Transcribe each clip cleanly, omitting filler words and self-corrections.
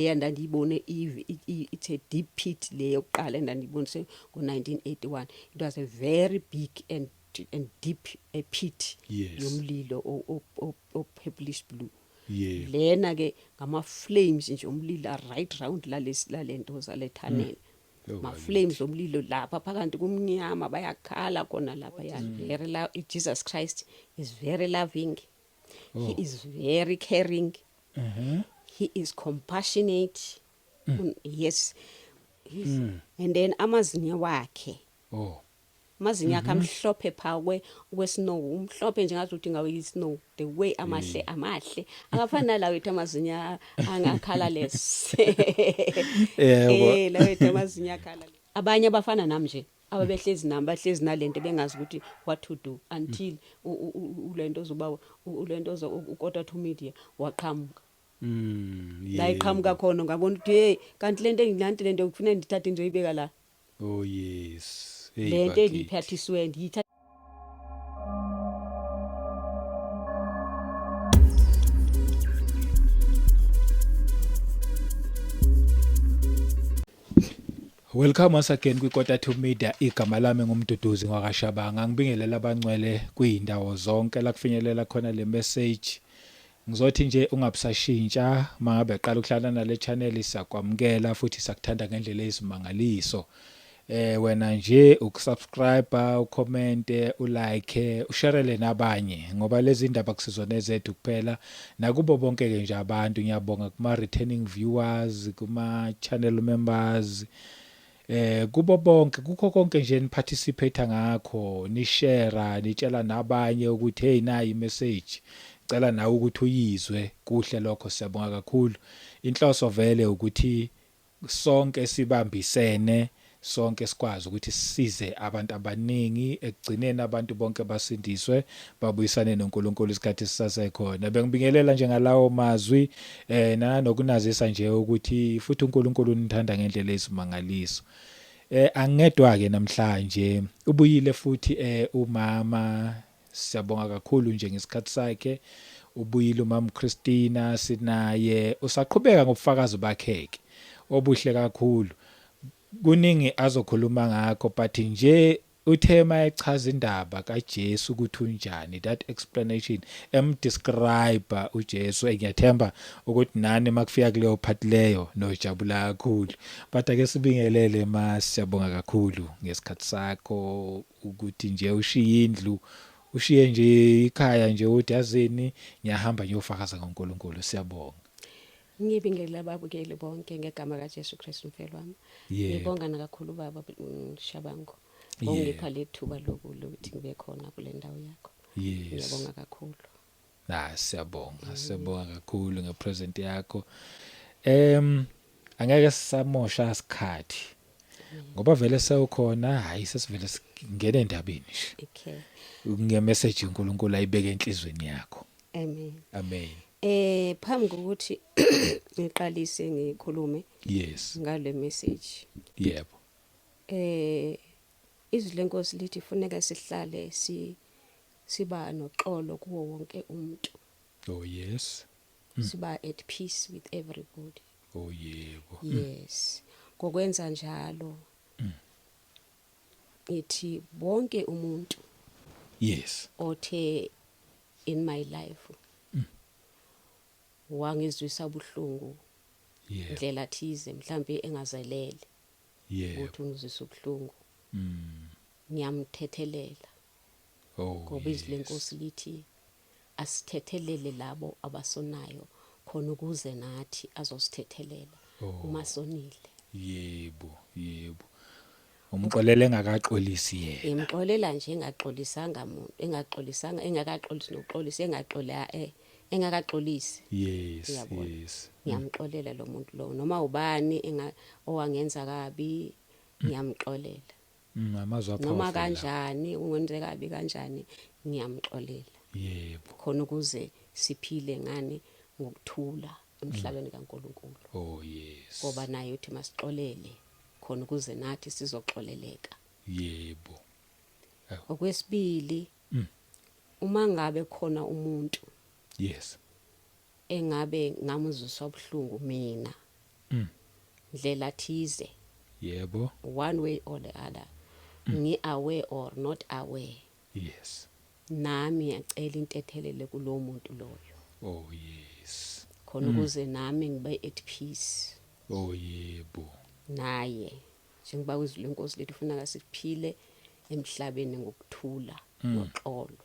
Leya ndandiyibone it's a deep pit le yokuqala endandiyibonise ngo-1981. It was a very big and deep a pit yomlilo o purplish blue. Lena ke ngama flames nje omlilo right round lalesi lalento zale tunnel. Ma flames omlilo lapha phakathi kumnyama, bayakhala khona lapha. Ya, very Jesus Christ is very loving. He is very caring. He is compassionate. Yes. He's, and then amazinyo wakhe. Amazinyo akhe amhlophe pha kwe snow, umhlophe nje ngathi uthi ngawe snow, the way amahle amahle. Akafani nalawo ethu amazinyo angakhala-less. Lawo ethu amazinyo akhala. Abanye abafana nami nje ababehlezi nami bahlezi nalento bengazi ukuthi what to do until ulento zoba ulento zo uKota to Media waqhamuka. La iqhamuka khona ngabona ukuthi hey, kanti lento enginanti, lento kufanele ndithathe ngizoyibeka la. Oh yes. Hey, lento bakithi. Engiyiphathisiwe ndiyithatha. Welcome once again kwiKota to Media. Igama lami nguMduduzi ngwakaShabanga. Ngibingelela abangcwele kuyindawo zonke la kufinyelela khona le message. Ngizothi nje ungabusashintsha mangabe qala ukuhlala nale channel, siyakwamukela futhi siyakuthanda ngendlela eyisimangaliso. Wena nje ukusubscribe, ucomment, ulike, usharele nabanye ngoba lezi ndaba kusizona ezethu kuphela nakubo bonke ke nje abantu. Ngiyabonga kuma returning viewers, kuma channel members, kubo bonke, kukho konke nje niparticipate ngakho, ni share, nitshela nabanye ukuthi hey, nayi message, cela nawe ukuthi uyizwe kuhle. Lokho siyabonga kakhulu. Inhloso vele ukuthi sonke sibambisene, sonke sikwazi ukuthi sisize abantu abaningi, ekugcineni abantu bonke basindiswe, babuyisane noNkulunkulu isikhathi sisasekhona. Bengibingelela nje ngalawo mazwi nanokunazisa nje ukuthi futhi uNkulunkulu unithanda ngendlela eyisimangaliso. Angedwa ke namhlanje, ubuyile futhi umama. Siyabonga kakhulu nje ngesikhathi sakhe. Ubuyile umama Christina, sinaye, usaqhubeka ngobufakazi bakhe ke obuhle kakhulu. Kuningi azokhuluma ngakho, but nje uthe mayechaza indaba kaJesu ukuthi unjani, that explanation emdescribe uJesu, ngiyathemba ukuthi nani makufika kuleyo part leyo nojabula kakhulu. But ake sibingelele ma, siyabonga kakhulu ngesikhathi sakho ukuthi nje ushiye indlu, ushiye nje ikhaya nje, uthi yazini, ngiyahamba ngiyofakaza ngoNkulunkulu. Siyabonga. Ngibingelela ababukeli bonke ngegama kaJesu Kristu mfelo wami. Ngibonga nakakhulu baba Shabangu ngokungipha lethuba lokuthi ngibe khona kule ndawo yakho. Ngiyabonga kakhulu. Ah, siyabonga, siyabonga kakhulu ngepresent yakho. Angeke sisamosha isikhathi. Ngoba vele sewukhona, hayi, sesivele singene endabeni nje. Ngemessage uNkulunkulu ayibeke enhlizweni yakho. Amen. Amen. Phambi kokuthi ngiqalise ngikhulume ngale message. Izwi lenkosi lithi funeka sihlale si siba noxolo kuwo wonke umuntu. Oh yes. Siba at peace with everybody. Oh yebo. Yes. Ngokwenza njalo ngithi bonke umuntu othe in my life wangizwisa ubuhlungu ndlela thize, mhlambe engazelele ukuthi ungizwisa ubuhlungu, ngiyamthethelela ngoba izwi lenkosi lithi asithethelele labo abasonayo khona ukuze nathi azosithethelela uma sonile. Yebo. Umxolele engakaxolisi yena. Ngimxolela nje engaxolisanga muntu, engaxolisanga, engakaxolisi nokuxolisa, engaxola engakaxolisi. Uyabona? Ngiyamxolela lo muntu lo noma ubani enga owangenza kabi, ngiyamxolela. Amazwi Noma apowerful lawo. Kanjani ungenze kabi kanjani, ngiyamxolela. Khona ukuze siphile ngani ngokuthula emhlabeni kaNkuluNkulu. Oh yes. Ngoba naye uthi masixolele khona ukuze nathi sizoxoleleka. Okwesibili, uma ngabe khona umuntu engabe ngamuzwisa ubuhlungu mina. Ndlela thize, one way or the other, ngi aware or not aware, nami ngiyacela intethelele kulowo muntu loyo, Oh yes. Khona ukuze nami ngibe at peace Oh yebo. naye, njengoba izwi lenkosi lethu ufuna siphile emhlabeni ngokuthula noxolo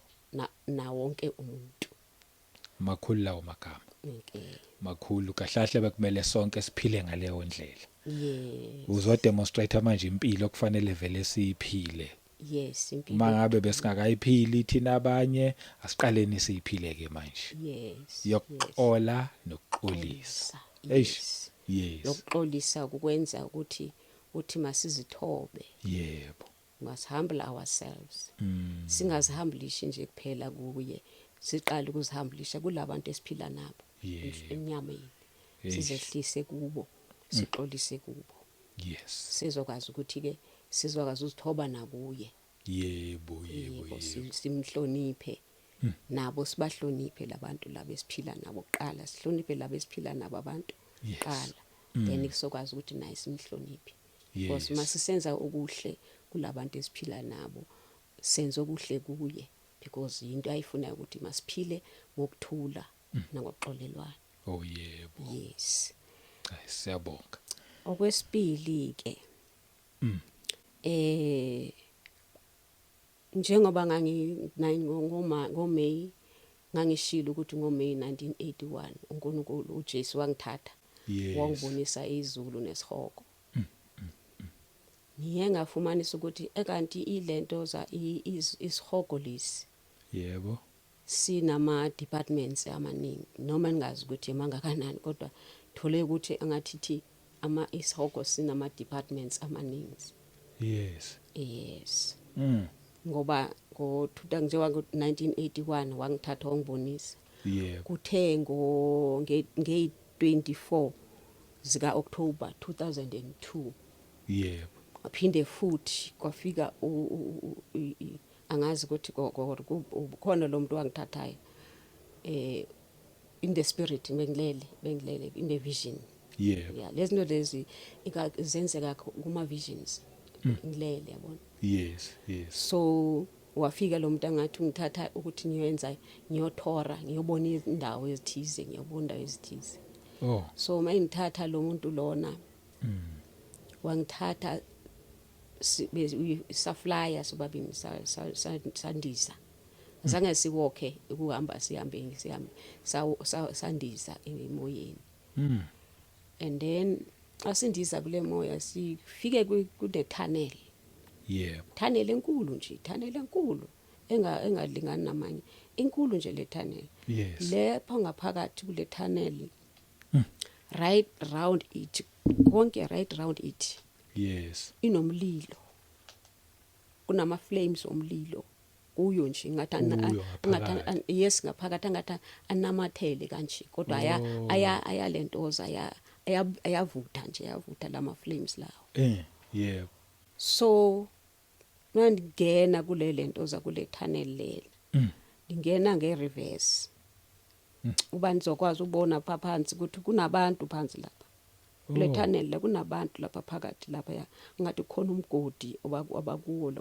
na wonke umuntu. Makhulu lawo magama. Okay. Makhulu kahlahle, bekumele sonke siphile ngaleyo ndlela. Uzodemonstrate manje impilo okufanele vele siyiphile. Yes, impilo. Uma ngabe besingakayiphili thina abanye, asiqaleni siyiphile ke manje. Yokuxola nokuxolisa. Eish. Lokuxolisa kukwenza ukuthi uthi masizithobe. Must humble ourselves. Singazihamblishi nje kuphela kuye, siqale ukuzihambulisha kulabantu esiphila nabo enyameni. Sizehlise kubo, sixolise kubo. Sizokwazi ukuthi ke sizokwazi ukuzithoba nakuye. Yebo yebo. Yebo, simhloniphe nabo, sibahloniphe labantu laba esiphila nabo kuqala, sihloniphe laba esiphila nabo abantu kuqala, then kusokwazi ukuthi naye simhloniphe, because masisenza okuhle kulabantu esiphila nabo, senza okuhle kuye, because into ayifunayo ukuthi masiphile ngokuthula nangokuxolelwana. Oh yebo. Yes. Hayi, siyabonga. Okwesibili ke, njengoba ngangi ngoma ngoMay, ngangishilo ukuthi ngoMay 1981 uNkulunkulu uJesu wangithatha, wangibonisa izulu nesihogo. Ngiye ngafumanisa ukuthi ekanti ilento za isihogo lesi sinama departments amaningi, noma ningazi ukuthi mangakanani, kodwa thole ukuthi angathi thi ama isihogo sinama departments amaningi. Yes. Ngoba ngo njengoba ngo 1981 wangithatha wangibonisa, kuthe ngo nge 24 zika October 2002, aphinde futhi kwafika angazi ukuthi khona lo muntu wangithathayo in the spirit, bengilele in the vision. Yeah, lezi zinto lezi zenzeka kuma visions ngilele, yabona. yes So wafika lo muntu angathi ungithatha ukuthi ngiyoyenza, ngiyothora, ngiyobona indawo ezithize, ngiyobona indawo ezithize. So mayingithatha lo muntu lona, wangithatha, saflya sobabili, sandiza, azange siwalke ukuhamba, sihambe sihambe, sandiza emoyeni. And then asindiza kule moya, sifike kule tunnel. Tunnel enkulu nje, tunnel enkulu engalingani namanye, inkulu nje le tunnel. Lepha ngaphakathi kule tunnel, right round it konke, right round it, inomlilo, kunama flames omlilo kuyo nje, ngathi Kuyo ngathi ngaphakathi. Yes, ngaphakathi, angathi anamathele kanje, kodwa aya aya ayalentoza, ayavutha nje, ayavutha lama flames lawo. Yebo. So mangena kule lentoza, kule tunnel lela, ngingena nge-reverse, uba nizokwazi ubona pha phansi ukuthi kunabantu phansi lapha kule tunnel la, kunabantu lapha phakathi lapha, ya, ngathi kukhona umgodi abakuwo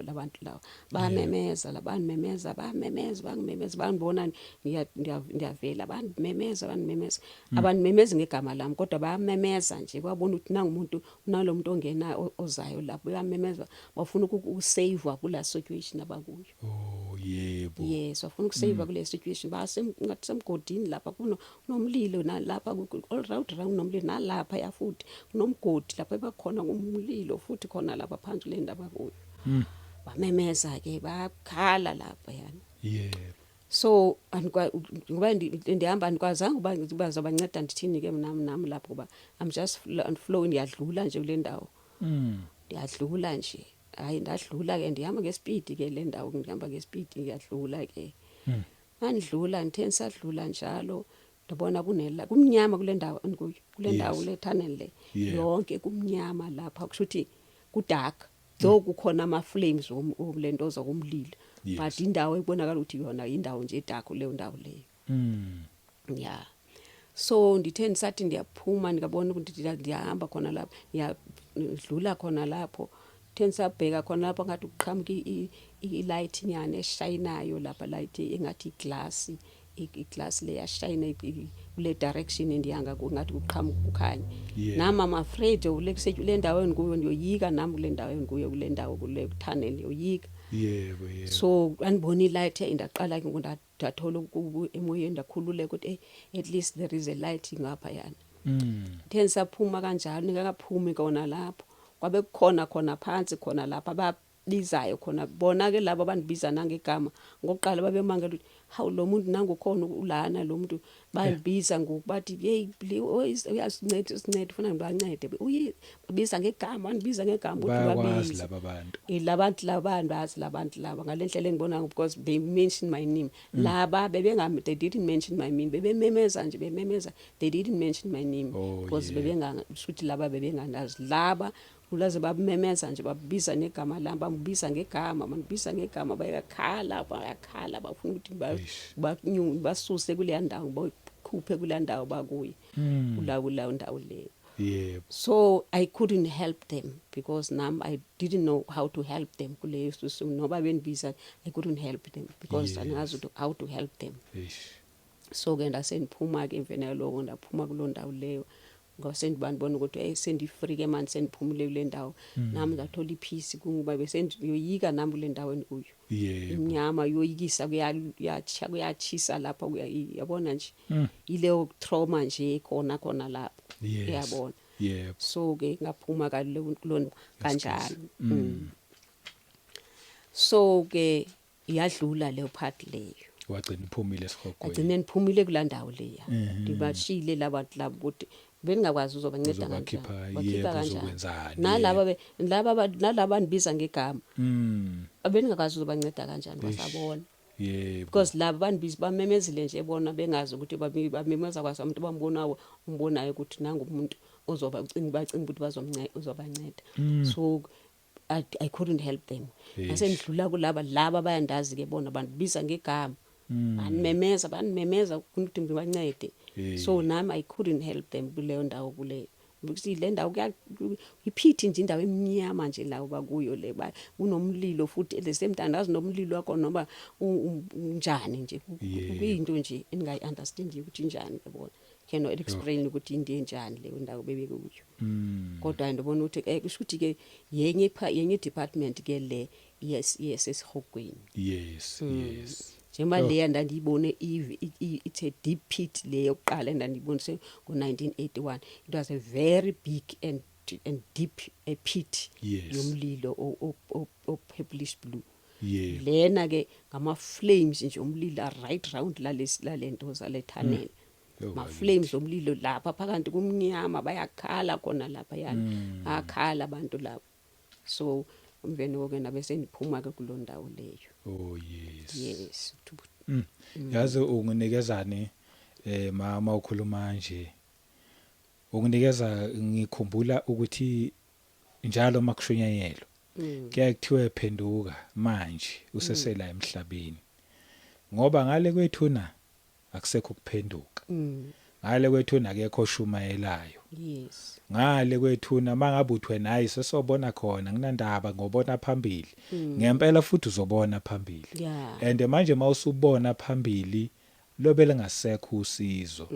labantu lawa, bayamemeza la, banimemeza, bayamemeza, bangimemeza, bangibona ngiyavela, banimemeza, banimemeza, abanimemezi ngegama lami, kodwa bayamemeza nje, kwabona ukuthi nangumuntu, unalomuntu ongena ozayo lapho, bayamemeza, bafuna ukusave kula situation abakuyo. Oh yebo. Yes, bafuna ukusave kule situation, base ngathi semgodini lapha, kunomlilo nalapha, all round round nomlilo, nalapha ya futhi kunomgodi lapha ebakhona ngumlilo futhi khona lapha phansi kule ndaba kuyo. Bamemeza ke, bakhala lapha yani. So ngoba ndihamba, andikwazanga uba bazobanceda ndithini ke mina nami lapho, kuba I'm just flowing, ndiyadlula nje kule ndawo. Ndiyadlula nje, hayi, ndadlula ke, ndihamba ngespeed ke le ndawo, ngihamba ngespeed, ngiyadlula ke. Mandlula, ngithe ngisadlula njalo, ndabona kunela kumnyama kule ndawo engikuyo, kule ndawo, kule tunnel le. Yonke kumnyama lapha, kusho ukuthi ku dark, though kukhona ama flames lento zokumlilo, but indawo ebonakala ukuthi yona indawo nje dark leyo ndawo leyo. Yeah, So ndithe ndisathi ndiyaphuma, ndikabona ukuthi ndiyahamba khona lapho, ngiyadlula khona lapho, the ndisabheka khona lapho, ngathi kuqhamuka i-light nyana eshayinayo lapha, light engathi iglass, iglass le yashayina kule direction endihanga kuyo, ngathi kuqhamuka kukhanya. Nami I'm afraid kule ndawo engikuyo, ndiyoyika nami kule ndawo engikuyo, kule ndawo, kule tunnel, ndiyoyika. yebo yebo So andibona i-light, ndaqala ke ngoku ndathola emoyeni, ndakhululeka ukuthi hey, at least there is a light ngapha yana. Then saphuma kanjalo, ningakaphumi kona lapho, kwabe kukhona khona phansi khona lapha ababizayo khona bona ke, labo abandibiza nangegama ngokuqala babemangela ukuthi hawu, lo muntu nangu khona ulana, lo muntu bandibiza ngoku bathi hey, uyasinceda, usincede, ufuna ngibancede, uyi babiza ngegama, bandibiza ngegama ukuthi Bayakwazi babiza laba bantu. Labantu labantu bazi, labantu laba ngalendlela engibona, because they mention my name. Laba bebenga, they didn't mention my name, bebememeza nje, bememeza, they didn't mention my name because bebenga ukuthi laba bebengandazi. Laba ulaze babememeza nje, babiza negama lami, bambiza ngegama, bandibiza ngegama, bayakhala, bayakhala, bafuna ukuthi basuse kuleya ndawo, bakhuphe kuleya ndawo bakuye, kulawo ndawo leyo. So I couldn't help them because nam I didn't know how to help them kuleyo system. Noba bendibiza, I couldn't help them because angazi ukuthi how to help them. So ke ndasendiphuma ke emveni yaloko, ndaphuma kuloo ndawo leyo ngoba sendibandibona ukuthi hey, sendi-free ke manje, sendiphumile kule ndawo. Nami ndathola i-peace kungoba besendiyoyika nami kule ndawo endikuyo. Imnyama, yoyikisa, kuyatsha, kuyachisa lapha, yabona nje, ileyo trauma nje khona khona lapho. Uyabona? So ke ngaphuma kulona kanjalo. So ke iyadlula leyo part leyo. Wagcina uphumile esihogweni. Agcine niphumile kulaa ndawo leya. Ndibashiyile labantu labo ukuthi bengingakwazi uzobanceda Uzobakhipha, kanjani, bakhipha kanjani? Uzokwenzani, Nalaba laba nalaba bandibiza ngegama, abengingakwazi uzobanceda kanjani basabona, because laba bandibiza, bamemezile nje bona bengazi ukuthi bamemeza kwazi umuntu bambonayo, umbonayo ukuthi nangu umuntu ozoba ucinga, bacinga ukuthi uzobanceda. So I couldn't help them. Ngasendidlula kulaba, laba bayandazi ke bona, bandibiza ngegama, banimemeza, banimemeza ukuthi ngibancede. So nami I couldn't help them kuleyo ndawo, kuleyo, ukuthi le ndawo kuya i-pit nje, indawo emnyama nje la bakuyo le, kunomlilo futhi at the same time, azi nomlilo wakho noma unjani nje. Kuyinto nje engingayi-understand ukuthi injani, yabona, cannot explain ukuthi into enjani leyo ndawo bebekuyo. Kodwa ndibona ukuthi kusho ukuthi ke yenye department ke le, yes, esihogweni. Njengoba leya ndandiyibone it's a deep pit le yokuqala endandiyibone ngo-1981, it was a very big and deep a pit yomlilo o purplish blue. Lena ke ngama flames nje omlilo right round lalesi lalento zale tunnel. Yo, Ma bakithi. flames omlilo lapha phakathi, kumnyama, bayakhala khona lapha yani, akhala abantu lapha. So emveni koke nabe sendiphuma ke kuloo ndawo leyo. Oh yes. Yes. Yazi unginikezani, mama, ukhuluma nje unginikeza, ngikhumbula ukuthi njalo makushunyayelwa kuyaye kuthiwe phenduka manje usesela emhlabeni, ngoba ngale kwethuna akusekho ukuphenduka. Ngale kwethuna akekho oshumayelayo. Ngale kwethuna mangabe uthwe nayi sesobona khona, nginandaba ngobona phambili ngempela, futhi uzobona phambili. And manje mawusubona phambili lobe lengasekho usizo.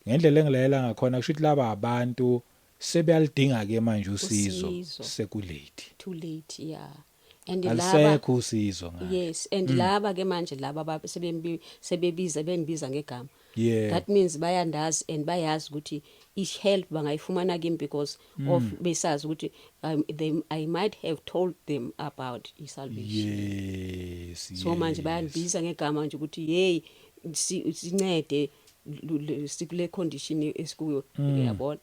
Ngendlela engilayela ngakhona, kusho ukuthi laba abantu sebeyalidinga ke manje usizo. Usizo. Seku-late. Too late, yeah, and laba Alisekho usizo ngale. Yes, and laba ke manje laba sebebiza, bengibiza ngegama, that means bayandazi and bayazi ukuthi i-help bangayifumana kimi because of besazi ukuthi I might have told them about i-salvation. So manje bayandibiza ngegama nje ukuthi hey, sincede, sikule condition esikuyo, uyabona.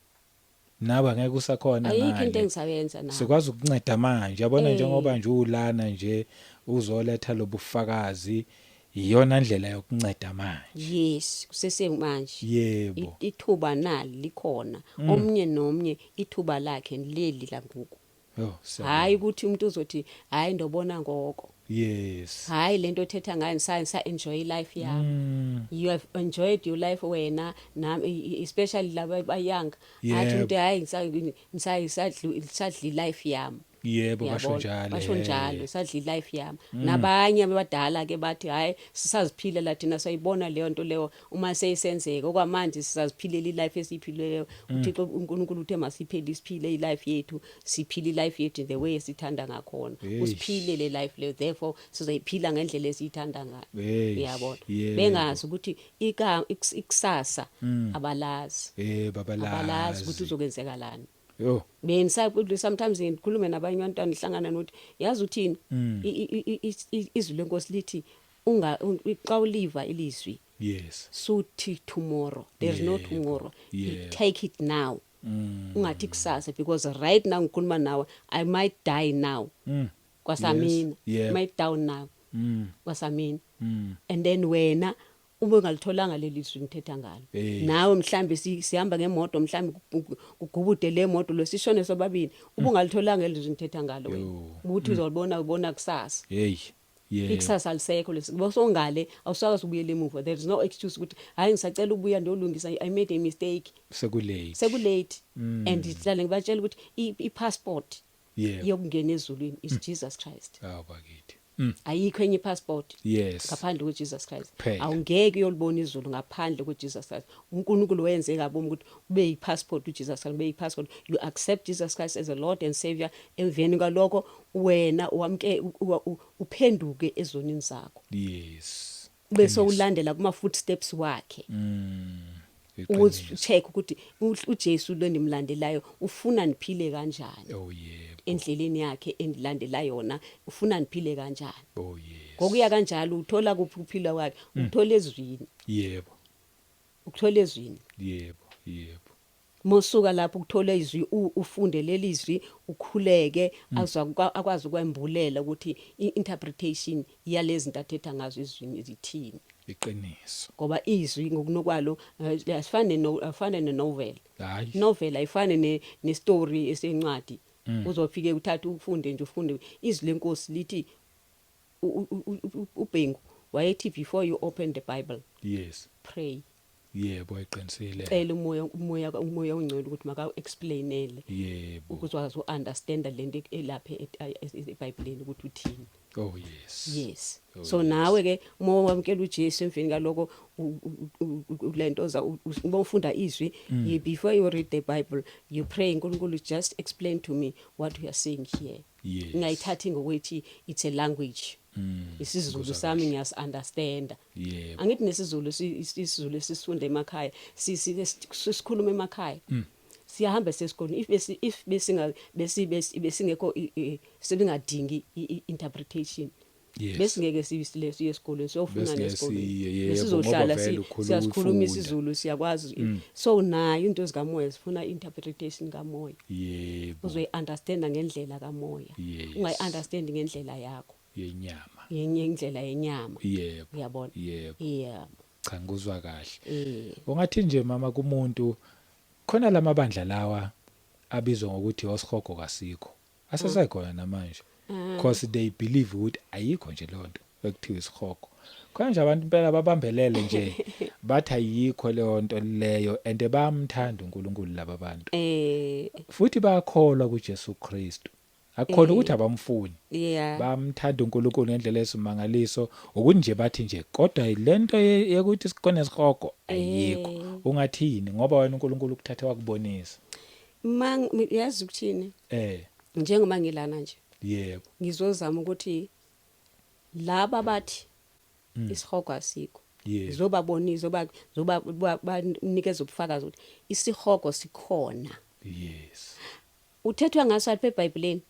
Nawe angeke usakhona Ayikho into ngale. engisayenza na. Sikwazi ukunceda manje, yabona, njengoba nje ulana nje uzoletha lobufakazi, iyona ndlela yokunceda manje. Yes, kusesemanje. Ithuba nali likhona, omnye nomnye ithuba lakhe leli la ngoku. Oh, siyabonga. Hayi ukuthi umuntu uzothi hayi, ndobona ngoko. Hayi, lento othetha ngayo, ngisa enjoy life yami. You have enjoyed your life wena nami, especially laba bayanga athi umuntu, hayi, ngisadli life yami. Yebo, basho Uyabona? njalo. Basho njalo, sadla life yami. Nabanye abadala ke bathi, hayi, sisaziphilela thina, sayibona leyo nto leyo uma seyisenzeka. Okwamanje sisaziphilela ilife esiyiphileyo. uThixo uNkulunkulu uthe masiphele, siphile ilife yethu, siphile ilife yethu the way esithanda ngakhona. Usiphile le life leyo, therefore sizoyiphila ngendlela esiyithanda ngayo. Uyabona? Bengazi ukuthi ikusasa abalazi. Babalazi. Abalazi ukuthi uzokwenzekalani. Yo. Benisa sometimes ngikhulume nabanye abantwana, ngihlangana nokuthi, yazi uthini, izwi lenkosi lithi unga xa uliva ilizwi, suthi tomorrow, there's no tomorrow. You take it now. Ungathi kusasa, because right now ngikhuluma nawe, I might die now. Kwasamina. Might down now. Kwasamina. And then wena ube ungalitholanga leli zwi ngithetha ngalo, nawe mhlambe sihamba ngemoto, mhlambe kugubude le moto lo, sishone sobabili, ube ungalitholanga leli zwi ngithetha ngalo wena, ukuthi uzolibona, ubona kusasa. Hey. Ikusasa alisekho lesi, bosongale awusakazi ubuyele emuva. There is no excuse ukuthi, hayi, ngisacela ukubuya ndiyolungisa, I made a mistake. Sekulate. Sekulate. And ngihlale ngibatshela ukuthi i-passport yokungena ezulwini is Jesus Christ. Awu bakithi. Ayikho enye i-passport ngaphandle kweJesus Christ. Kuphela. Awungeke uyolibona izulu ngaphandle kweJesus Christ. uNkulunkulu wenze kabomu ukuthi ube yipassport, uJesus Christ ube yipassport. You accept Jesus Christ as a Lord and Savior, emveni kwalokho wena wamke, uphenduke ezonini zakho, bese ulandela kuma footsteps wakhe, ukuthi check ukuthi uJesu lo nimlandelayo ufuna niphile kanjani. Oh yebo. Endleleni yakhe endilandela yona, ufuna niphile kanjani. Oh yes. Ngokuya kanjalo, uthola kuphi ukuphila kwakhe? Uthola ezwini. Ukuthola ezwini. Yebo, yebo. Mosuka lapho ukuthola izwi, ufunde leli zwi, ukhuleke, azwa akwazi ukwembulela ukuthi i-interpretation yalezi zinto athetha ngazo ezwini zithini. Iqiniso. Ngoba izwi ngokunokwalo asifane no afane ne-novel. Hayi. Novel ayifane ne-story esencwadi uzofike uthathe ufunde nje, ufunde. Izwi lenkosi lithi uBhengu wayethi, before you open the Bible, pray. Yebo, ayiqinisile. Cela umoya ongcwele ukuthi maka explainele ukuze wazi uunderstand lento elapha eBhayibhelini ukuthi uthini. Oh yes. Yes. Oh, So yes. nawe ke uma wamkela uJesu, emveni kaloko lento za uma ufunda izwi, before you read the Bible, you pray, uNkulunkulu, just explain to me what you are saying here. Ngayithathi ngokuthi it's a language. IsiZulu Ngikuzwa sami kahle. ngiyasi understand. Angithi nesiZulu, isiZulu esisifunda emakhaya, sikhuluma emakhaya, siyahamba sesikoleni. If besinga besi besingekho sebingadingi interpretation, besingeke siyisile siye esikoleni siyofuna Besingeke nesikoleni. siye, yebo, Besizohlala ngoba vele ukhula siyasikhuluma uyifunda. isiZulu, siyakwazi. So nayo into zikamoya zifuna interpretation kamoya. Uzoyi-understanda ngendlela kamoya. Ungayi-understand ngendlela yakho Yenyama. Yenye indlela yenyama. Uyabona? Yebo. Yeah. Cha, ngikuzwa kahle. Ungathi nje mama kumuntu khona lamabandla lawa abizwa ngokuthi osihogo kasikho, asesekhona namanje, because they believe ukuthi ayikho nje lonto ekuthiwa isihogo. Khona nje abantu impela babambelele nje, bathi ayikho leyo nto leyo, and bayamthanda uNkulunkulu laba bantu, futhi bayakholwa kuJesu Kristu, akukhona ukuthi abamfuni. Bamthanda uNkulunkulu ngendlela esimangaliso, ukuthi nje bathi nje kodwa lento yokuthi sikhona isihogo ayikho. Ungathini, ngoba wena uNkulunkulu ukuthathe wakubonisa? Mang yazi ukuthini? Njengoba ngilana nje, ngizozama ukuthi laba bathi isihogo asikho, ngizobabonisa, zoba banikeza ubufakazi ukuthi isihogo sikhona. Uthethwa ngaso apha eBhayibhelini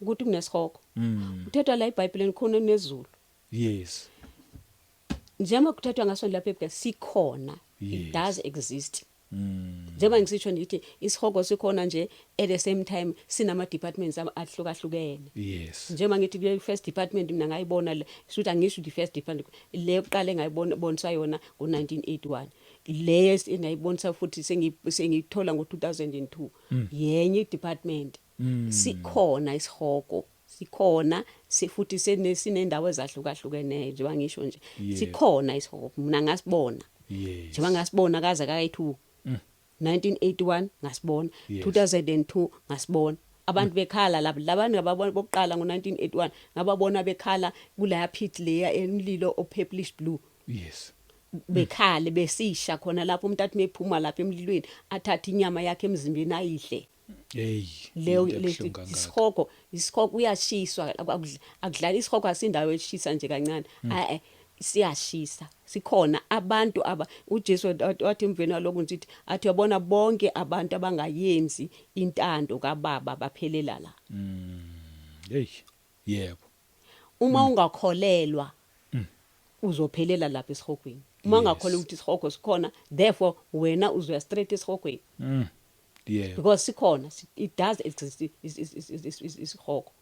ukuthi kunesihogo. Uthethwa la eBhayibhelini khona nezulu. Njengoba kuthethwa ngaso lapha eBhayibhelini, sikhona. It does exist. Njengoba ngisitsho ngithi isihogo sikhona nje, at the same time sinama departments ahlukahlukene. Njengoba ngithi kule first department mina ngayibona le, shuthi angisho ukuthi first department le yokuqala engayibona bonisa yona ngo1981, le engayibonisa futhi sengiyithola ngo2002, yenye department. Sikhona isihogo. Sikhona futhi sinendawo ezahlukahlukeneyo, njengoba ngisho nje. Sikhona isihogo, mina ngasibona. Njengoba ngasibona kaze kayi-2, 1981 ngasibona, 2002 ngasibona abantu bekhala lapha. Labantu ngababona bokuqala ngo-1981, ngababona bekhala kulaya pit leya emlilo o-purplish blue, bekhale besisha khona lapho. Umuntu athi mephuma lapha emlilweni, athathe inyama yakhe emzimbeni ayidle. Hey. Leyo Into lesi ebuhlungu kangaka. Isihogo, isihogo uyashiswa. Akudlali isihogo, asindawo eshisa nje kancane, eh, siyashisa. Sikhona abantu aba uJesu wathi emveni walokho nje athi uyabona bonke abantu abangayenzi intando kaBaba baphelela la. Hey, yebo. Uma ungakholelwa, uzophelela lapha esihogweni. Uma ungakholelwa ukuthi isihogo sikhona, therefore wena uzoya straight esihogweni. Because sikhona, it does exist isihogo.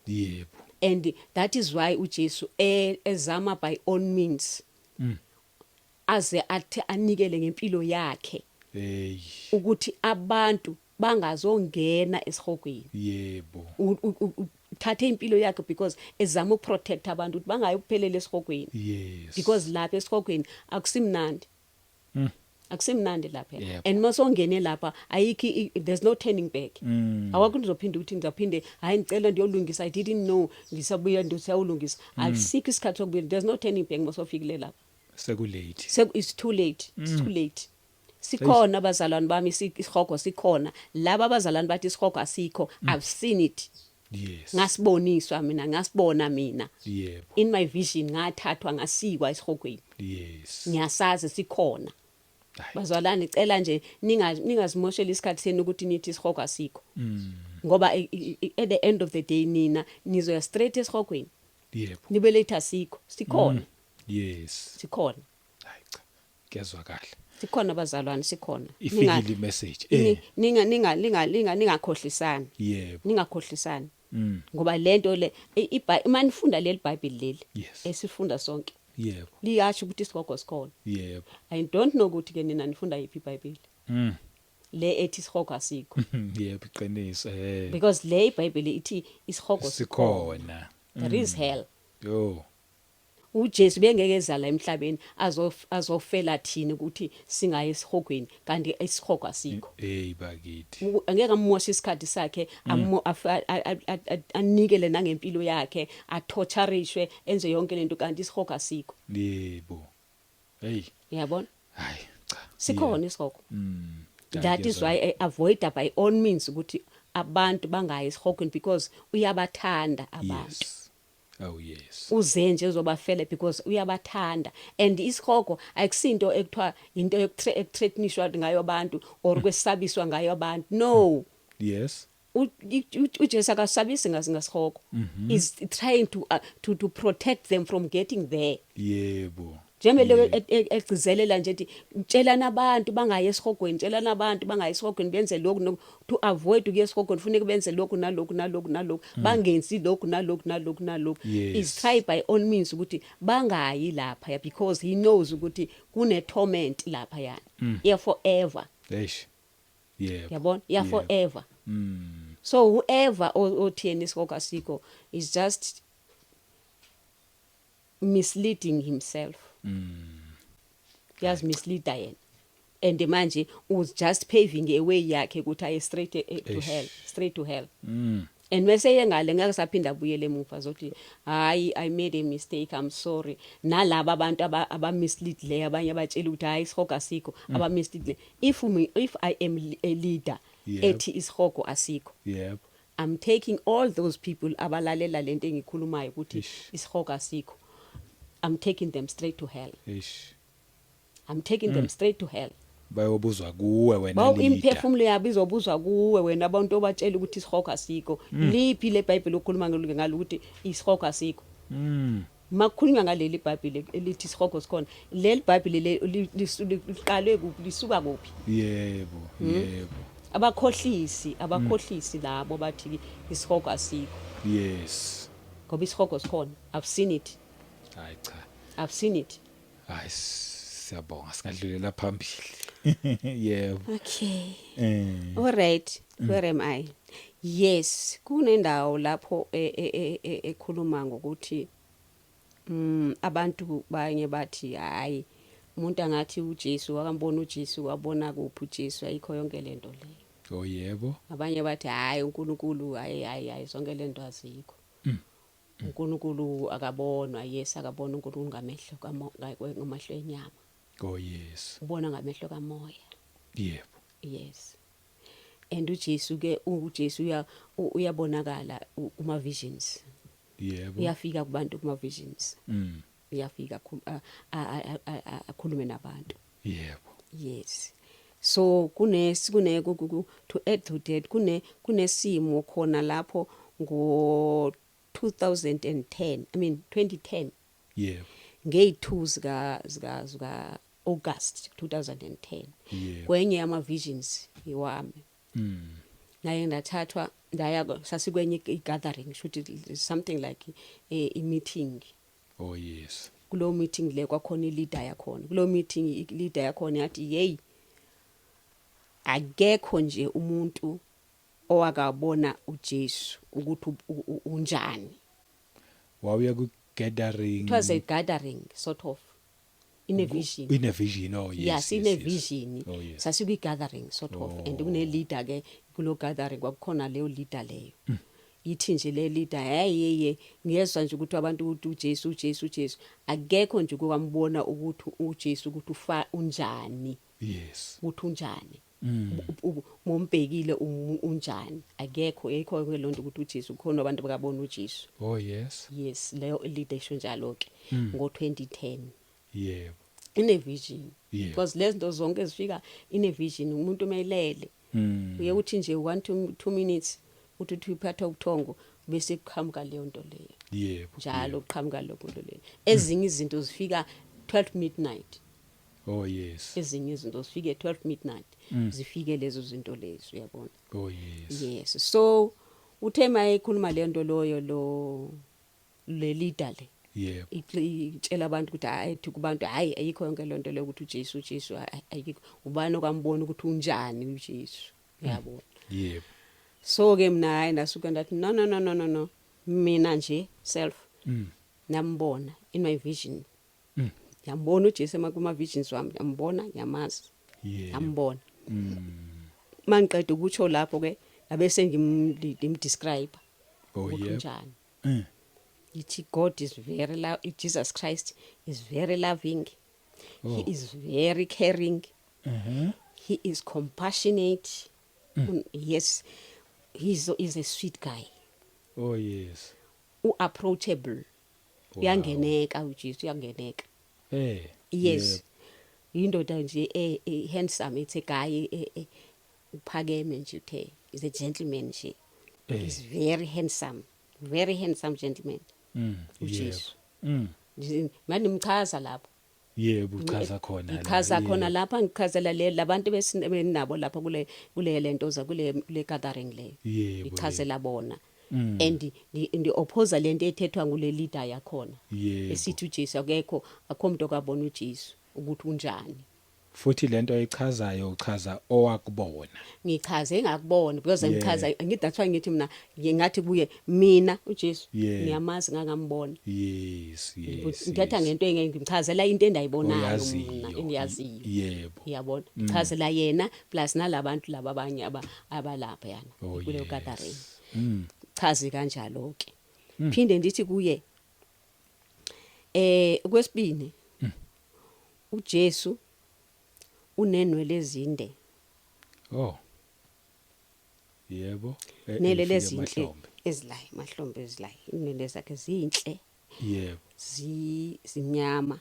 And that is why uJesu ezama by all means aze athi anikele ngempilo yakhe ukuthi abantu bangazongena esihogweni. Uthathe impilo yakhe because ezama ukuprotect abantu ukuthi bangayokuphelela esihogweni, because lapha esihogweni akusimnandi. Akusimnandi lapha. And masongene lapha, ayikho there's no turning back. Awakho uzophinda ukuthi ngizaphinde, hayi, ngicela ndiyolungisa, I didn't know, ngisabuya ndisayolungisa. Asikho isikhathi sokubuya. There's no turning back masofikile lapha. Sekulate. It's too late, it's too late. Sikhona, abazalwane bami, isihogo sikhona. Laba abazalwane bathi isihogo asikho, I've seen it. Ngasiboniswa mina, ngasibona mina. In my vision ngathathwa ngasikwa esihogweni. Ngiyasazi sikhona. Hayi. Bazalwane, cela nje ningazimosheli isikhathi senu ukuthi nithi isihogo asikho, ngoba at the end of the day nina nizoya straight esihogweni. Nibe late, asikho, sikhona. Sikhona. Hayi cha, kuyezwakala. Sikhona, bazalwane, sikhona. Ifikile imessage. Ninga ninga ninga ninga ningakhohlisani. Ningakhohlisani, ngoba lento le uma nifunda leli bible leli esifunda sonke, liyasho ukuthi isihogo sikhona. I don't know ukuthi ke nina nifunda yiphi iBhayibheli, le ethi isihogo asikho. Yebo, iqiniso. Because le iBhayibheli ithi isihogo sikhona. Sikhona. There is hell. Yo. uJesu bengeke ezala emhlabeni azofela thina ukuthi singaye esihogweni kanti isihogo asikho. Hey bakithi. Angeke amoshe isikhathi sakhe, anikele nangempilo yakhe, atorturishwe, enze yonke lento kanti isihogo asikho. Yebo, hey. Uyabona? Hayi cha. Sikhona isihogo. That is why I avoid by all means ukuthi abantu bangayi esihogweni, because uyabathanda abantu. Yes, oh yes. Uze nje uzobafela because uyabathanda. And isihogo akusinto ekuthiwa into ekuthreatenishwa ngayo abantu or kwesabiswa ngayo abantu, no. uJesu akasabisi ngasihogo, is trying to protect them from getting there. Njengoba egcizelela nje ethi tshelana abantu bangayi esihogweni, tshelana abantu bangayi esihogweni, benze lokhu to avoid ukuya esihogweni kufuneka benze lokhu nalokhu nalokhu nalokhu, bangenzi lokhu nalokhu nalokhu nalokhu. Is try by all means ukuthi bangayi lapha ya, because he knows ukuthi kune torment lapha yana, yeah, forever. Eish, yebo. Yabona, yeah, forever. So whoever othi yena isihogo asikho is just misleading himself. Yazi misleader yena, and manje was just paving a way yakhe ukuthi aye straight to Eish. hell, straight to hell. And bese yengale ngeke saphinda abuyele emuva zothi, hayi, I made a mistake, I'm sorry. Nalaba abantu aba mislead le abanye abatshela ukuthi hayi, isihogo asikho, aba mislead le, if I am a leader ethi isihogo asikho, I'm taking all those people abalalela lento engikhulumayo ukuthi Ish. isihogo asikho, I'm taking them straight to hell. Eish. I'm taking them straight to hell. Bayobuzwa kuwe wena Bawo leader. Imphefumulo yabo izobuzwa kuwe wena, abantu obatshela ukuthi isihogo asikho. Liphi le bible okhuluma ngalo ukuthi isihogo asikho? Makukhulunywa ngaleli bible elithi isihogo sikhona, leli bible liqalwe kuphi, lisuka kuphi? yebo yebo Abakhohlisi, abakhohlisi labo bathi isihogo asikho, ngoba isihogo sikhona. I've seen it. Hayi cha. I've seen it. Hayi, siyabonga, singadlulela phambili, yebo. Okay. All right, where am I? Yes, kunendawo lapho ekhuluma ngokuthi abantu banye bathi hayi, umuntu angathi uJesu wakambona uJesu, wabona kuphi uJesu? Ayikho yonke lento leyo. Oh yebo. Abanye bathi hayi, uNkulunkulu, hayi hayi hayi, zonke lento azikho. uNkulunkulu akabonwa. Yes, akabona uNkulunkulu ngamehlo ngamehlo enyama. Oh yes. Ubona ngamehlo kamoya. Yebo. Yes, and uJesu ke, uJesu uyabonakala kuma visions. Uyafika kubantu kuma visions. Uyafika akhulume nabantu. Yes, so kune kune ku- ku- ku- to add to that, kunesimo khona lapho ngo 2010, I mean 2010, ngey2 zika August 2010, kwenye yama visions iwami, naye ndathathwa ndaya, sasikwenye i-gathering, should something like a meeting. Oh yes. Kulo meeting le kwakhona i-leader yakhona. Kulo meeting i-leader yakhona yathi, "Hey, akekho nje umuntu owakabona uJesu ukuthi unjani." Wawuya ku gathering? It was a gathering sort of, in a vision. In a vision, oh yes. Yes, in a vision. Oh yes. Sasikwi gathering sort of, and kune leader ke kulo gathering, kwakukhona leyo leader leyo. Ithi nje le leader, "Hey hey, ngiyezwa nje ukuthi abantu ukuthi uJesu, uJesu, uJesu, akekho nje kwambona ukuthi uJesu ukuthi ufa unjani, ukuthi unjani, mombhekile unjani, akekho, yikho ke lonto ukuthi uJesu khona abantu bakabona uJesu." Oh yes. Yes, leyo leader isho njalo ke ngo 2010 in a vision, because lezi zinto zonke zifika in a vision. Umuntu umelele, uye uthi nje 1 to 2 minutes, uthi uphatha ubuthongo, bese kuqhamuka leyo nto leyo. Njalo kuqhamuka lokho nto leyo. Ezinye izinto zifika 12 midnight. Oh yes. Ezinye izinto zifike 12 midnight, zifike lezo zinto lezo, uyabona? Oh yes. Yes, so uthe mayekhuluma le nto loyo lo le leader le, itshela abantu ukuthi hayi, thi kubantu hayi, ayikho yonke lento leyo ukuthi uJesu, uJesu, ayikho, ubani okwambona ukuthi unjani uJesu, uyabona? Yebo. So ke mina hayi, ndasuka ndathi, "No, no, no, no, no, no, mina nje self nambona in my vision. Ngiyambona uJesu kuma visions wami, ngiyambona, ngiyamazi." Ngiyambona. Mangiqeda ukutsho lapho ke, abese ngimdescribe ukuthi unjani. Ithi God is very Jesus Christ is very loving. He is very caring. He is compassionate. Yes, he's a sweet guy. Oh yes. U-approachable. Uyangeneka uJesu, uyangeneka. Yes, indoda nje handsome, it's a guy uphakeme nje, uthe is a gentleman nje. He's very handsome, very handsome gentleman, uJesu. Manje ngimchaza lapho. Yebo, uchaza khona la. Ngichaza khona lapha, ngichazela le labantu besinabo lapha kule lento za kule gathering le. Ngichazela bona and ndi oppose lento ethethwa ngule leader yakhona, esithi uJesu akekho, akho umuntu okabona uJesu ukuthi unjani. Futhi lento ayichazayo, uchaza owakubona. Ngichaze engakubona because ngichaza ngithi, that's why ngithi mina ngingathi kuye mina uJesu ngiyamazi, ngangambona. Ngithatha ngento engeke, ngimchazela into endayibonayo mina, Oyaziyo. engiyaziyo. Uyabona, chazela yena plus nalabantu laba abanye abalapha yana kuleyo gathering. Chaze kanjalo ke. Phinde ndithi kuye, kwesibini, uJesu unenwele ezinde. Oh yebo. Nele Efike lezinhle emahlombe. Ezilayi mahlombe, ezilayi, inwele zakhe zinhle. Zimnyama,